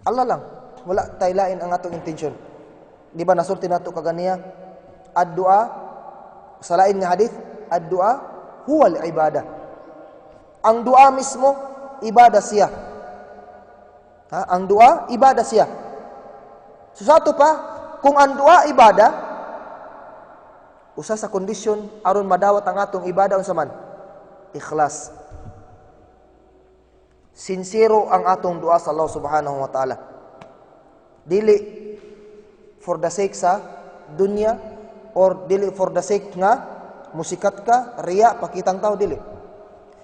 S1: Allah lang. Wala tay lain ang atong intensyon. Di ba nasulti nato kaganiya? الدعاء, sa lain nga hadith, الدعاء هو العبادة. Ang dua mismo, ibada siya. Ha? Ang dua, ibada siya. So sa ato pa, kung ang dua ibada, usa sa kondisyon aron madawat ang atong ibada, unsa man? Ikhlas. Sincero ang atong dua sa Allah subhanahu wa ta'ala. Dili for the sake sa dunya or dili for the sake nga musikat ka, riya, pakitang tao, dili.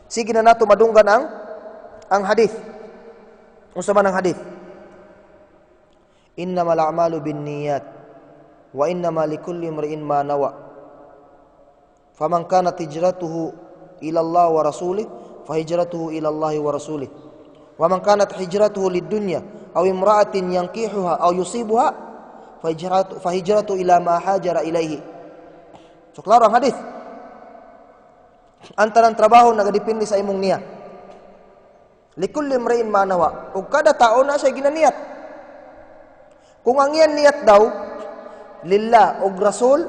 S1: Sige na nato madunggan ang hadith. Unsa man ang hadith? إنما الأعمال بالنيات وإنما لكل امرئ ما نوى. فمن كانت هجرته إلى الله ورسوله فهجرته إلى الله ورسوله. ومن كانت هجرته للدنيا أو امرأة ينكحها أو يصيبها فهجرته إلى ما هاجر إليه. So klaro ang hadith. Ang tanang trabaho nagadepende sa imong niya. لكل امرئ ما نوى. Ug kada tao naa siya ginaniyat. Kung ang iyang niyat daw لله ug rasul,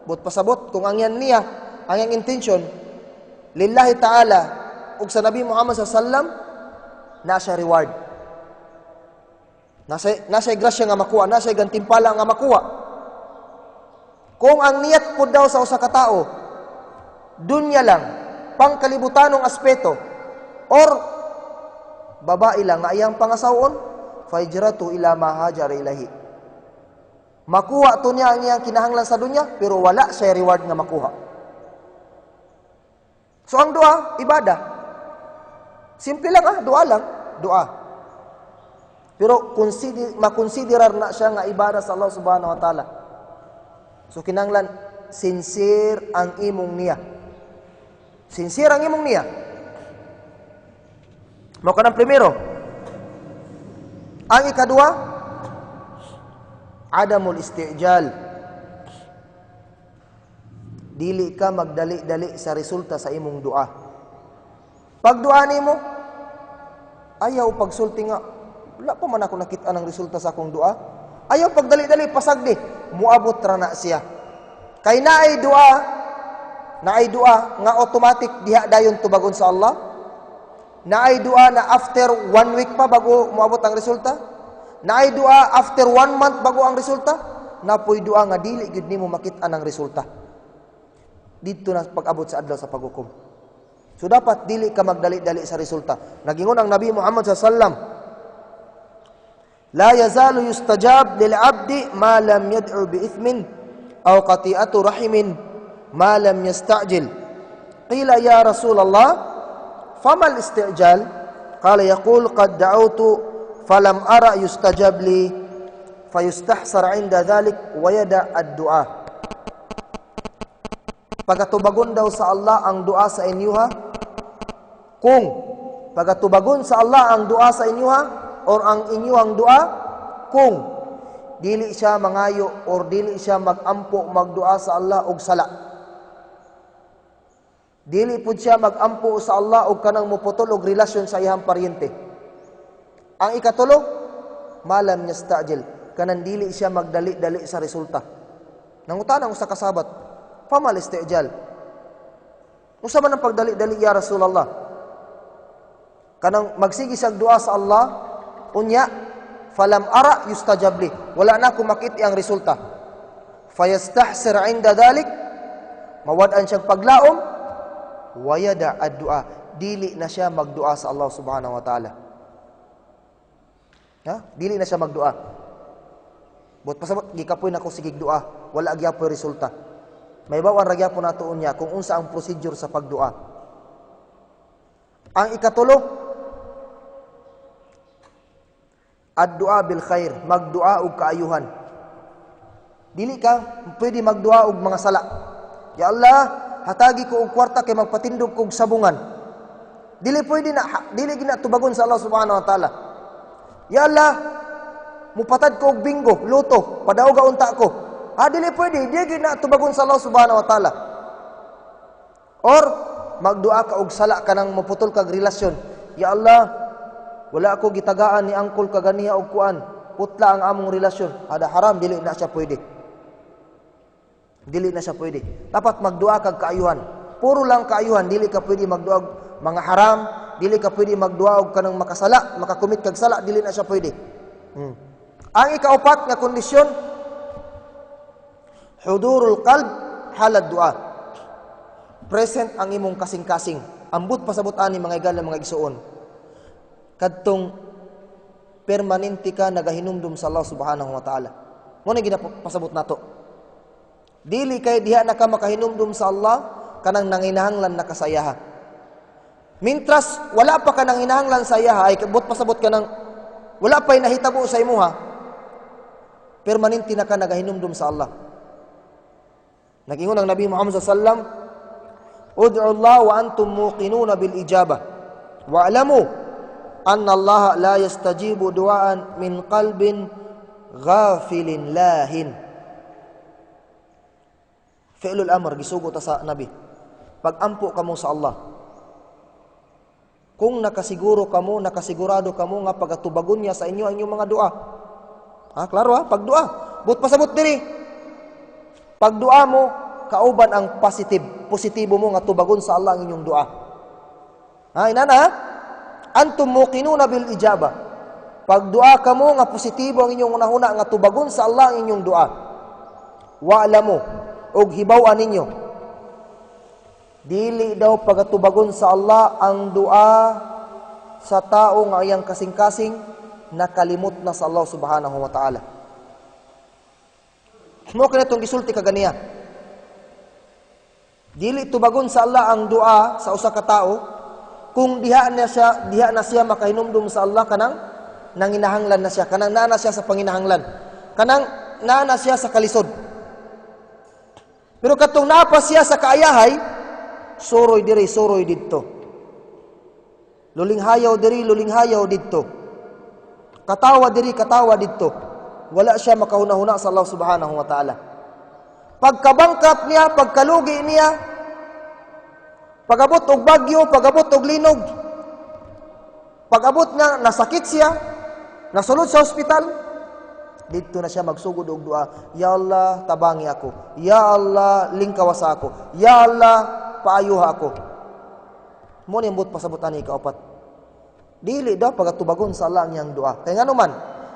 S1: but pasabot, kung ang iyang niya, ang iyang intention لله تعالى ug sa Nabi Muhammad sallallahu alaihi wasallam, naa siya reward. Nasa grasya nga makuha, nasa gantimpala nga makuha. Kung ang niyat po daw sa usa ka tao, dunya lang, pangkalibutanong aspeto, or babae lang nga iyang pangasawon, فهجرته إلى ما هاجر إليه. Makuha to niya ang iyang kinahanglan sa dunya, pero wala siya reward nga makuha. So ang dua, ibada. Simple lang ah, dua lang, dua. Pero makonsiderar na siya nga ibada sa Allah subhanahu wa ta'ala. So kinahanglan sincere ang imong niya. Sincere ang imong niya. Mao kanang primero. Ang ikadua, Adamul istijal. Dili ka magdali-dali sa resulta sa imong dua. Pagdua nimo, ayaw pagsulti nga, "Wala pa man ako nakita ng resulta sa akong dua." Ayaw pagdali-dali, pasagdi. Muabot ra na siya. Kay naay dua nga automatic diha dayon tubagon sa Allah. Naay dua na after one week pa bago moabot ang resulta. Naay dua after one month bago ang resulta. Naa poy dua nga dili gyud nimo makita ang resulta. Dito na pag-abot sa adlaw sa paghukom. So dapat dili ka magdali-dali sa resulta. Nagingon ang Nabi Muhammad sallallahu, "لا يزال يستجاب للعبد ما لم يدع بإثم أو قطيعة رحم ما لم يستعجل. قيل يا رسول الله فما الاستعجال؟ قال يقول قد دعوت فلم أر يستجاب لي فيستحسر عند ذلك ويدع الدعاء." Pagatubagon daw sa Allah ang dua sa inyo ha, kung pagatubagon sa Allah ang dua sa inyo ha, or ang inyong dua kung dili siya mangayo or dili siya magampo magdua sa Allah og sala. Dili pud siya magampo sa Allah og kanang muputol og relasyon sa iyang paryente. Ang ikatulo, ما لم يستعجل, kanang dili siya magdali-dali sa resulta. Nangutana ang usa ka sahabat, "فما الاستعجال? Unsa man ang pagdali-dali ya Rasulullah?" Kanang magsige siya dua sa Allah, unya فلم أر يستجاب لي. Wala na ako makita ang resulta. فيستحسر عند ذلك, mawad-an siyang paglaom, ويدع الدعاء. Dili na siya magdua sa Allah subhanahu wa ta'ala. Ha? Dili na siya magdua. But pasabot gikapoy na ko sigig dua, wala gyapoy resulta. Mahibaw-an ra gyapon nato unya kung unsa ang procedure sa pagdua. Ang ikatulo, ad-dua bil khair, magdua og kaayuhan. Dili ka pwede magdua og mga sala. "Ya Allah, hatagi ko og kwarta kay magpatindog kog sabungan." Dili pwede na, dili gina tubagon sa Allah subhanahu wa ta'ala. "Ya Allah, mupatad ko og bingo, lotto, padaoga unta ko." Ah, dili pwede, dili gina tubagon sa Allah subhanahu wa ta'ala. Or magdua ka og sala, kanang maputol kag relasyon. "Ya Allah, wala ako gitagaan ni angkol kaganiha og kuan. Putla ang among relasyon." Ada haram, dili na siya pwede. Dili na siya pwede. Dapat magdua kag kaayuhan. Puro lang kaayuhan, dili ka pwede magdua og mga haram, dili ka pwede magdua og kanang makasala, makakumit kag sala, dili na siya pwede. Ang ikaupat nga kondisyon, حضور القلب حال الدعاء. Present ang imong kasing-kasing. Ambot pasabot ani, mga igala, mga igsuon. Kadtong permanente ka nagahinumdum sa Allah subhanahu wa ta'ala. Mao na ginapasabot nato. Dili kay diha na ka makahinumdum sa Allah kanang nanginahanglan na ka sa iyaha. Mintras wala pa ka nanginahanglan sa iyaha, ay buot pasabot ka ng wala pa nahitabo sa imuha, permanente na ka nagahinumdum sa Allah. Nag-ingon ang Nabi Muhammad sallam, "ادعوا الله وأنتم موقنون بالإجابة. واعلموا أن الله لا يستجيب دعاء من قلب غافل لاهٍ." فعل الأمر, gisugo ta sa Nabi. Pagampo kamo sa Allah. Kung nakasiguro kamo, nakasigurado kamo nga pagatubagon niya sa inyo ang inyong mga dua. Ha, klaro ha, pagdua. But pasabot diri. Pagdua mo, kauban ang positive, positibo mo nga tubagon sa Allah ang inyong dua. Ha, inana ha? أنتم موقنون بالإجابة. Pagdua kamo nga positibo ang inyong hunahuna nga tubagon sa Allah ang inyong dua. واعلموا og hibaw-an ninyo. Dili daw pagatubagon sa Allah ang dua sa tao nga iyang kasing-kasing nakalimot na sa Allah subhanahu wa ta'ala. Mao kini itong gisulti kaganiya. Dili tubagon sa Allah ang dua sa usa ka tao kung diha na siya makahinumdum sa Allah kanang nanginahanglan na siya, kanang naa na siya sa panginahanglan, kanang naa na siya sa kalisod. Pero katong naa pa siya sa kaayahay, suroy diri, suroy didto. Lulinghayaw diri, lulinghayaw didto. Katawa diri, katawa didto. Wala siya makahuna-huna sa Allah subhanahu wa ta'ala. Pagkabangkap niya, pagkalugi niya, pag-abot og bagyo, pag-abot og linog, pag-abot nga nasakit siya, nasulod sa ospital, didto na siya magsugod og du'a. "Ya Allah, tabangi ako. Ya Allah, lingkawasa ako. Ya Allah, paayuha ako." Mao ni ambot pasabot ani ikaapat. Dili daw pagatubagon sa Allah ang iyang du'a. Kay ngano man,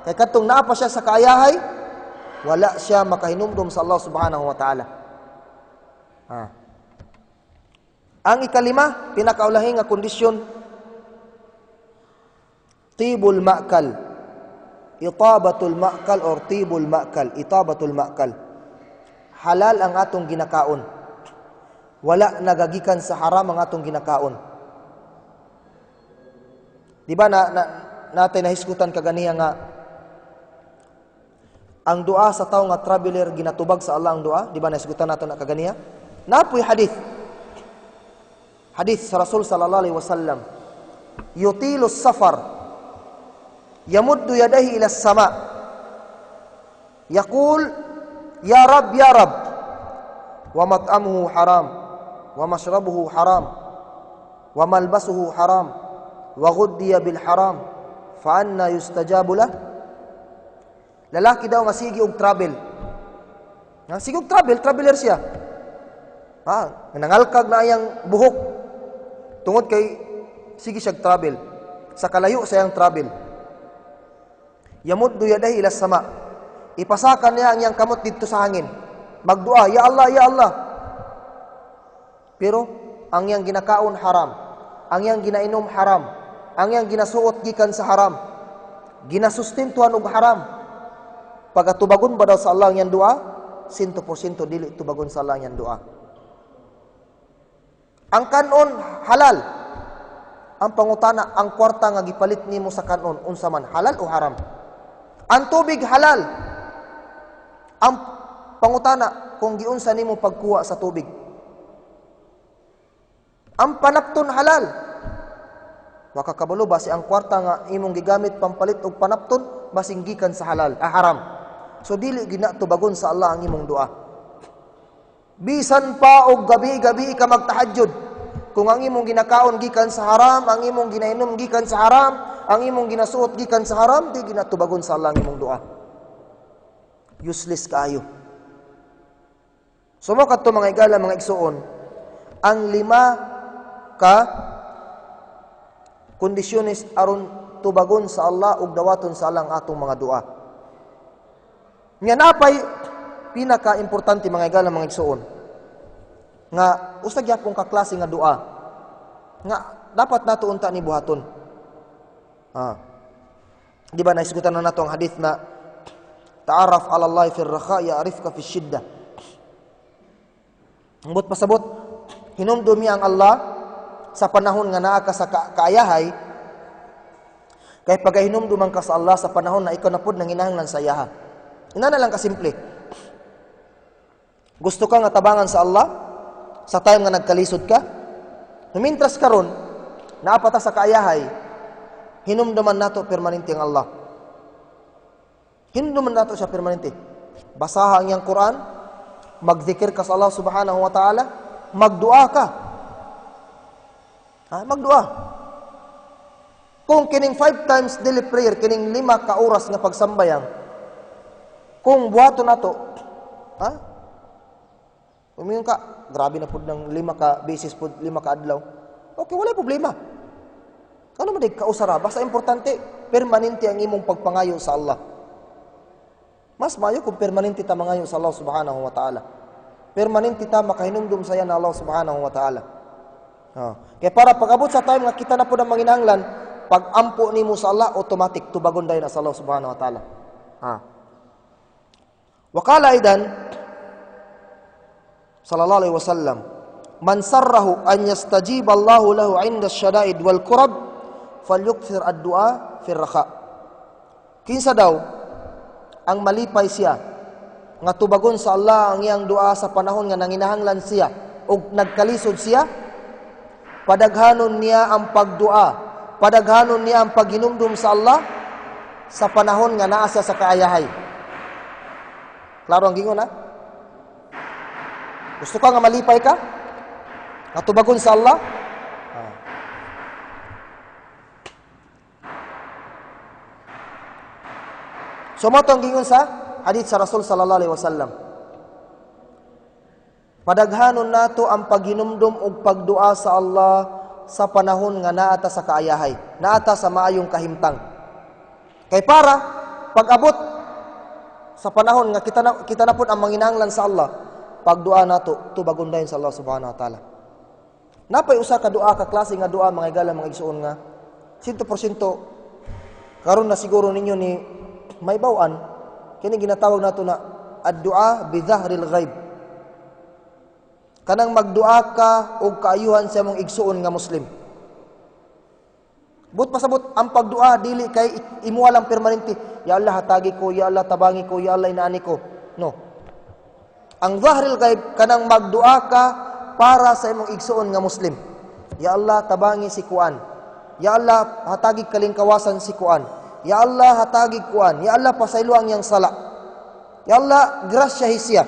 S1: kay kadtong naa pa siya sa kaayahay, wala siya makahinumdum sa Allah subhanahu wa ta'ala. Ha. Ang ikalima, pinakaulahi nga kondisyon, tibul ma'kal. Itabatul ma'kal or tibul ma'kal. Itabatul ma'kal. Halal ang atong ginakaon. Wala nagagikan sa haram ang atong ginakaon. Di ba na natay nahisgutan kaganiya nga ang dua sa tao nga traveler, ginatubag sa Allah ang dua? Di ba nahisgutan nato na kaganiya? Naa poy hadith. Hadith sa Rasul sallallahu alaihi wasallam. Yutilu safar yamuddu yadayhi ila sama yaqul ya rab ya rab wa mat'amuhu haram wa mashrabuhu haram wa malbasuhu haram wa ghuddiya bil haram fa anna yustajabu lah. Lalaki daw nga sige og travel. Nga sige og travel, traveler siya. Ha, nangalkag na iyang buhok tungod kay sige siya travel. Sa kalayo sa iyang travel. Yamuddu yadayhi ila sama. Ipasaka niya ang iyang kamot didto sa hangin. Magdua, "Ya Allah, ya Allah." Pero ang iyang ginakaon haram. Ang iyang ginainom haram. Ang iyang ginasuot gikan sa haram. Ginasustentuhan og haram. Pagatubagon ba daw sa Allah ang iyang dua? 100% dili tubagon sa Allah ang iyang dua. Ang kanon halal. Ang pangutana, ang kwarta nga gipalit nimo sa kanon, unsa man, halal o haram? Ang tubig halal. Ang pangutana, kung giunsa nimo pagkuha sa tubig. Ang panapton halal. Wa ka kabalo ba si ang kwarta nga imong gigamit pampalit og panapton basing gikan sa halal, ah, haram. So dili gina tubagon sa Allah ang imong dua. Bisan pa og gabi-gabi ka magtahajjud, kung ang imong ginakaon gikan sa haram, ang imong ginainom gikan sa haram, ang imong ginasuot gikan sa haram, di gina tubagon sa Allah ang imong dua. Useless kaayo. So mao kadto, mga igala, mga igsuon, ang lima ka kondisyones aron tubagon sa Allah ug dawaton sa Allah ang atong mga dua. Nga napay pinaka-importante, mga igala, mga igsuon, nga usa gyapon ka klase nga dua nga dapat nato unta ni buhaton. Ah. Di ba naisgutan na nato ang hadith na ta'arraf ala Allah fi rakha ya'rifka fi shidda? Ambot pasabot, hinumdumi ang Allah sa panahon nga naa ka sa kaayahay kay pagahinumduman ka sa Allah sa panahon na ikaw na pud nanginahanglan sa iyaha. Ina na lang kasimple. Gusto ka nga tabangan sa Allah sa time nga nagkalisod ka? Mintras karon naa pa ta sa kaayahay, hinumduman nato permanente ang Allah. Hinumduman nato siya permanente. Basaha ang iyang Quran, magzikir ka sa Allah subhanahu wa ta'ala, magdua ka. Ha, magdua. Kung kining five times daily prayer, kining 5 ka oras nga pagsambayang, kung buhaton nato, ha? Umingon ka, "Grabe na pud ng 5 ka beses pud, 5 ka adlaw." Okay, wala problema. Ano man kausara, basta importante, permanente ang imong pagpangayo sa Allah. Mas mayo kung permanente ta mangayo sa Allah subhanahu wa ta'ala. Permanente ta makahinumdum sa na Allah subhanahu wa ta'ala. Oh. Kaya para pag-abot sa time nga kita na pud ang manginahanglan, pag ampo nimo sa Allah, automatic tubagon dayon na sa Allah subhanahu wa ta'ala. Ha. Waqala aidan sallallahu alaihi wasallam, man sarrahu an yastajiba Allahu lahu 'inda ash-shada'id wal kurab falyukthir ad-du'a fi rakha. Kinsa daw ang malipay siya nga tubagon sa Allah ang iyang dua sa panahon nga nanginahanglan siya ug nagkalisod siya, padaghanon niya ang pagdua, padaghanon niya ang paghinumdum sa Allah sa panahon nga naa siya sa kaayahay. Klaro ang gingon, ha? Gusto ka nga malipay ka? Nga tubagon sa Allah? Ah. So mao ang gingon sa hadith sa Rasul sallallahu alaihi wasallam. Padaghanon nato ang paghinumdum og pagdua sa Allah sa panahon nga naa ta sa kaayahay, naa ta sa maayong kahimtang. Kay para pag-abot sa panahon nga kita na pud ang manginahanglan sa Allah, pagdua nato tubagon dayon sa Allah subhanahu wa ta'ala. Napay usa ka du'a, ka klase nga du'a, mga higala, mga igsuon, nga 100% karon na siguro ninyo ni may bawan kini. Ginatawag nato na ad-du'a bi dhahril ghaib, kanang magdu'a ka og kaayuhan sa imong igsuon nga Muslim. But pasabot, ang pagdu'a dili kay imuha lang permanente. "Ya Allah, hatagi ko, ya Allah, tabangi ko, ya Allah, inaani ko." No. Ang dhahril ghaib, kanang magdu'a ka para sa imong igsuon nga Muslim. "Ya Allah, tabangi si kuan. Ya Allah, hatagi kalingkawasan si kuan. Ya Allah, hatagi kuan. Ya Allah, pasaylo ang iyang sala. Ya Allah, grasya siya."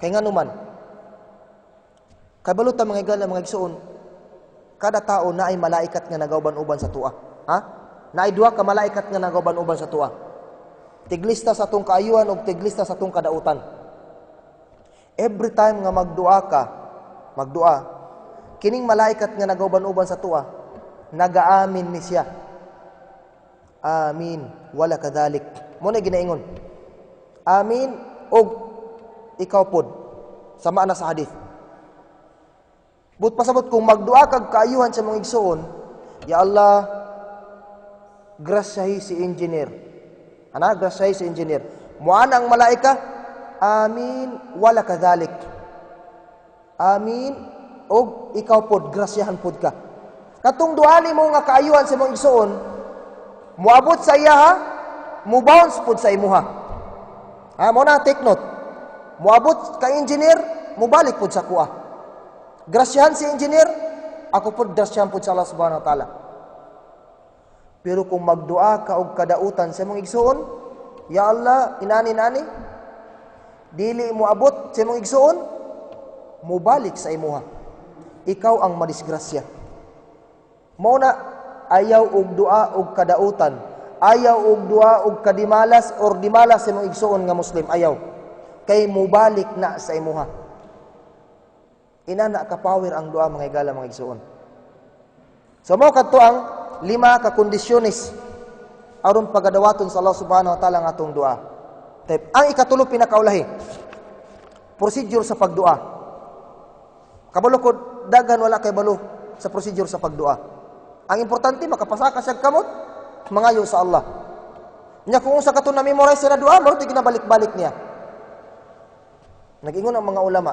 S1: Kay nganuman, kabalo ta, mga higala, mga igsuon, kada tao naay malaikat nga nagauban-uban sa atoa. Ha? Naay duha ka malaikat nga nagauban-uban sa atoa. Tiglista sa atong kaayuhan ug tiglista sa atong kadautan. Every time nga magdua ka, magdua, kining malaikat nga nagauban-uban sa atoa, nagaamin ni siya. "Amin, wala kadhalik." Mao na ginaingon. "Amin og ikaw pod." Sama na sa hadith. But pasabot, kung magdua kag kaayuhan sa mga igsuon, "Ya Allah, grasyahi si engineer." Ana, grasyahi si engineer. Muana ang malaika, "Amin, wala kadhalik." "Amin, og ikaw pod, grasyahan pod ka." Katong duani mo nga kaayuhan sa mga igsuon, muabot sa iya ha, mo-bounce pod sa imuha. Ha, mao na, take note. Muabot ka engineer, mubalik pod sa kuha. Grasyahan si engineer, ako pod grasyahan pod sa Allah subhanahu wa ta'ala. Pero kung magdua ka og kadautan sa imong igsuon, "Ya Allah, inani nani," dili mo abot sa imong igsuon, mubalik sa imuha. Ikaw ang madisgrasya. Mao na ayaw og dua og kadautan, ayaw og dua og kadimalas or dimalas sa imong igsuon nga Muslim, ayaw. Kay mubalik na sa imuha. Inana ka power ang dua, mga higala, mga igsuon. So mao kadto ang lima ka kondisyones aron pagadawaton sa Allah subhanahu wa ta'ala ang atong dua. Type. Ang ikatulo, pinakaulahi. Procedure sa pagdua. Kabalo ko daghan wala kay balo sa procedure sa pagdua. Ang importante, makapasa ka siya kamot, mangayo sa Allah. Nya kung unsa kato na memorize na dua, mao ginabalik-balik niya. Nag-ingon ang mga ulama,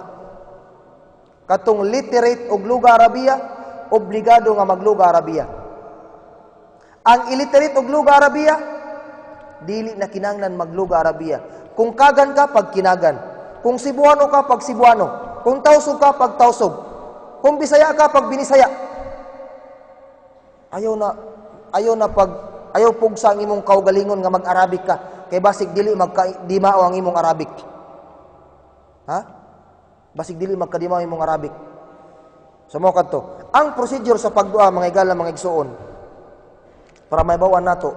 S1: katong literate og luga Arabiya, obligado nga magluga Arabiya. Ang illiterate og luga Arabiya, dili na kinahanglan magluga Arabiya. Kung Kagan ka, pag Kinagan. Kung Cebuano ka, pag Cebuano. Kung Tausug ka, pag Tausug. Kung Bisaya ka, pag Binisaya. Ayaw na pag ayaw pugsa ang imong kaugalingon nga mag-Arabic ka kay basig dili magka di mao ang imong Arabic. Ha? Basig dili magkadimao ang imong Arabic. So mao kadto. Ang procedure sa pagdua, mga higala, mga igsuon, para mahibaw-an nato,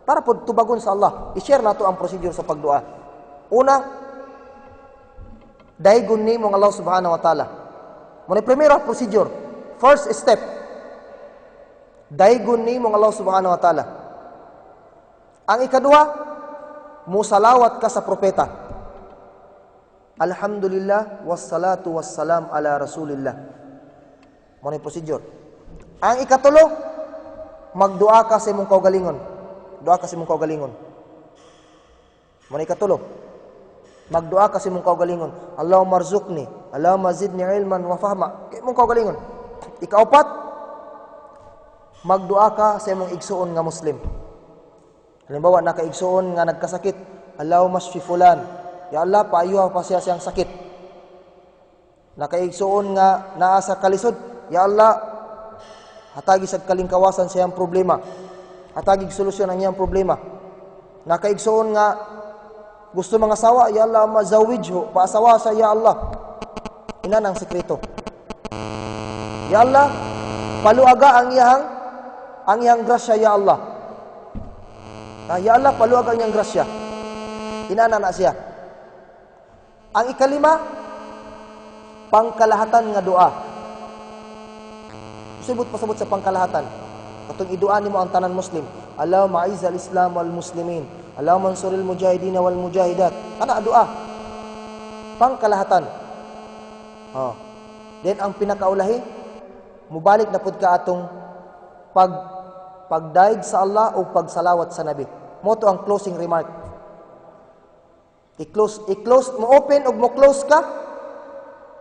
S1: para pod tubagon sa Allah, i-share nato ang procedure sa pagdua. Una, daygon nimo ang Allah subhanahu wa ta'ala. Mao na primero procedure. First step. Daygon nimo ang Allah subhanahu wa ta'ala. Ang ikaduha, musalawat ka sa propeta. Alhamdulillah wassalatu wassalam ala Rasulillah. Mao na procedure. Ang ikatulo, magdua ka sa imong kaugalingon. Dua ka sa imong kaugalingon. Mao na ikatulo. Magdua ka sa imong kaugalingon. Allahumma arzuqni, Allahumma zidni ilman wa fahma. Kay imong kaugalingon. Ikaupat, magdua ka sa imong igsuon nga Muslim. Halimbawa, nakaigsuon nga nagkasakit, Allahumma shfi fulan. Ya Allah, paayuha pa siya siyang sakit. Nakaigsuon nga naa sa kalisod, Ya Allah, hatagi sa kalingkawasan siyang problema. Hatagi solusyon ang iyang problema. Nakaigsuon nga Gusto mangasawa, ya Allah, mazawijho, paasawa sa ya Allah. Ina nang sekreto. Ya Allah, paluaga ang iyang grasya, ya Allah. Ah, ya Allah, paluaga ang iyang grasya. Inana na siya. Ang ikalima, pangkalahatan nga doa. Usibot pasabot sa pangkalahatan. Katong idua nimo ang tanan Muslim. Allahumma a'izzal Islam wal muslimin. Allahumma ansuril mujahidin wal mujahidat. Ana doa. Pangkalahatan. Oh. Then ang pinakaulahi, mubalik na pud ka atong pagdayeg sa Allah o pagsalawat sa Nabi. Mao to ang closing remark. I-close, mo open ug mo close ka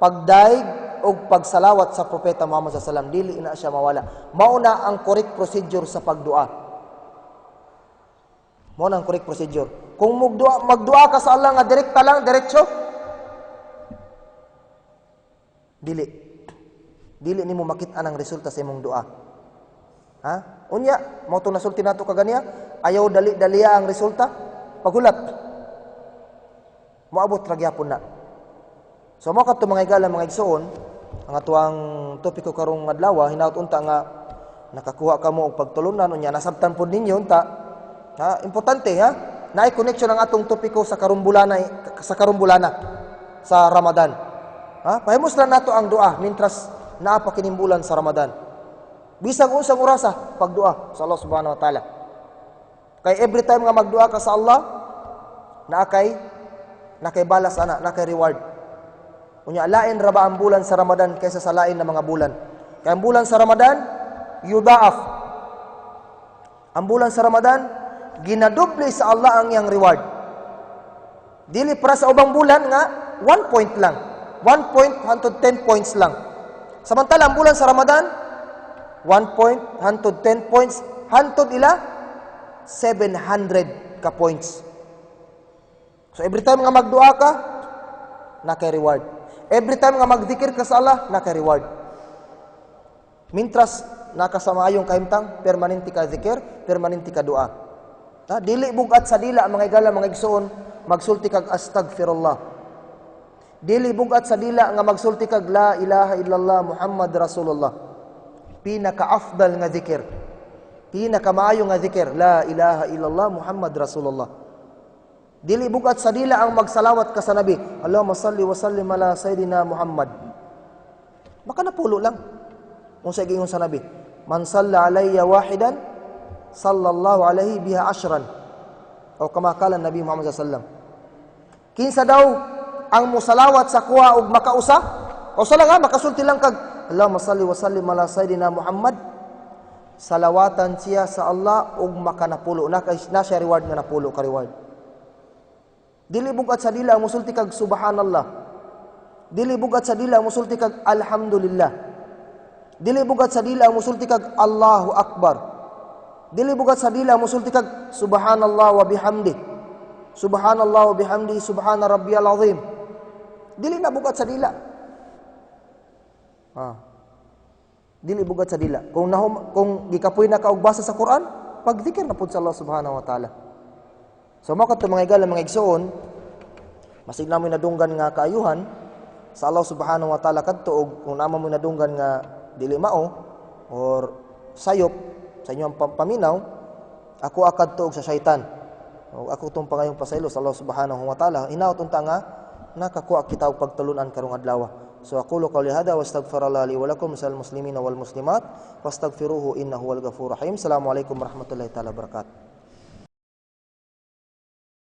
S1: pagdayeg og pagsalawat sa Propeta Muhammad sallallahu alaihi wasallam, dili na siya mawala. Mao na ang correct procedure sa pagdua. Mao na ang correct procedure. Kung magdua ka sa Allah nga direkta lang, diretso, dili. Dili nimo makit-an ang resulta sa imong dua. Ha? Unya, mao to nasulti nato kaganiya, ayaw dali-daliya ang resulta, paghulat. Moabot ra gyapon na. So mo kadto, mga higala, mga igsoon, ang atuang topiko karong adlaw, hinaut unta nga nakakuha kamo og pagtulunan, unya nasabtan pud ninyo unta. Ha, importante ha. Naay connection ang atong topiko sa karong bulana sa Ramadan. Ha? Pahimos lang nato ang dua mintras naa pa kining bulan sa Ramadan. Bisag unsang orasa, pagdua sa Allah subhanahu wa ta'ala. Kay every time nga magdua ka sa Allah, naa kay balas ana, naa kay reward. Unya lain ra ba ang bulan sa Ramadan kaysa sa lain na mga bulan? Kay ang bulan sa Ramadan yudaaf. Ang bulan sa Ramadan ginadoble sa Allah ang iyang reward. Dili para sa ubang bulan nga 1 point lang. 1 point hantod 10 points lang. Samantala ang bulan sa Ramadan, 1 point hantod 10 points hantod ila 700 ka points. So every time nga magdua ka, naa kay reward. Every time nga magdikir ka sa Allah, naa kay reward. Mintras nakasamaayong kahimtang, permanente ka zikir, permanente ka dua. Ha? Dili bugat sa dila, mga higala, mga igsoon, magsulti kag astagfirullah. Dili bugat sa dila nga magsulti kag la ilaha illallah Muhammad Rasulullah. Pinaka-afdal nga zikir. Pinakamaayo nga zikir, la ilaha illallah Muhammad Rasulullah. Dili bugat sa dila ang magsalawat ka sa Nabi. Allahumma salli wa sallim ala Sayyidina Muhammad. Baka napulo lang. Kung sa giingon sa Nabi, man salla alayya wahidan sallallahu alaihi biha ashran. O kama qala Nabi Muhammad sallallahu alaihi wasallam. Kinsa daw ang musalawat sa kuha og makausa? O sa lang ha, makasulti lang kag Allahumma salli wa sallim ala Sayyidina Muhammad. Salawatan siya sa Allah og makanapulo. Na siya reward nga napulo ka reward. Dili bugat sa dila musulti kag subhanallah. Dili bugat sa dila musulti kag alhamdulillah. Dili bugat sa dila musulti kag Allahu akbar. Dili bugat sa dila musulti kag subhanallah wa bihamdi. Subhanallah wa bihamdi subhana rabbiyal azim. Dili na bugat sa dila. Ha. Dili bugat sa dila. Kung gikapoy na ka og basa sa Quran, pagzikir na pud sa Allah subhanahu wa ta'ala. So mao kadto, mga higala, mga igsoon, masig na mo'y nadunggan nga kaayuhan sa Allah subhanahu wa ta'ala kadto og kung naa mo'y nadunggan nga dili mao or sayop sa inyong paminaw, ako akadto og sa syaitan. O ako tong pangayong pasaylo sa Allah subhanahu wa ta'ala. Hinaot unta nga nakakuha kita og pagtulunan karong adlaw. So aqulu qawli hada wa astaghfirullah li wa lakum sal muslimina wal muslimat wastaghfiruhu innahu huwal ghafurur rahim. Assalamualaikum warahmatullahi taala wabarakatuh.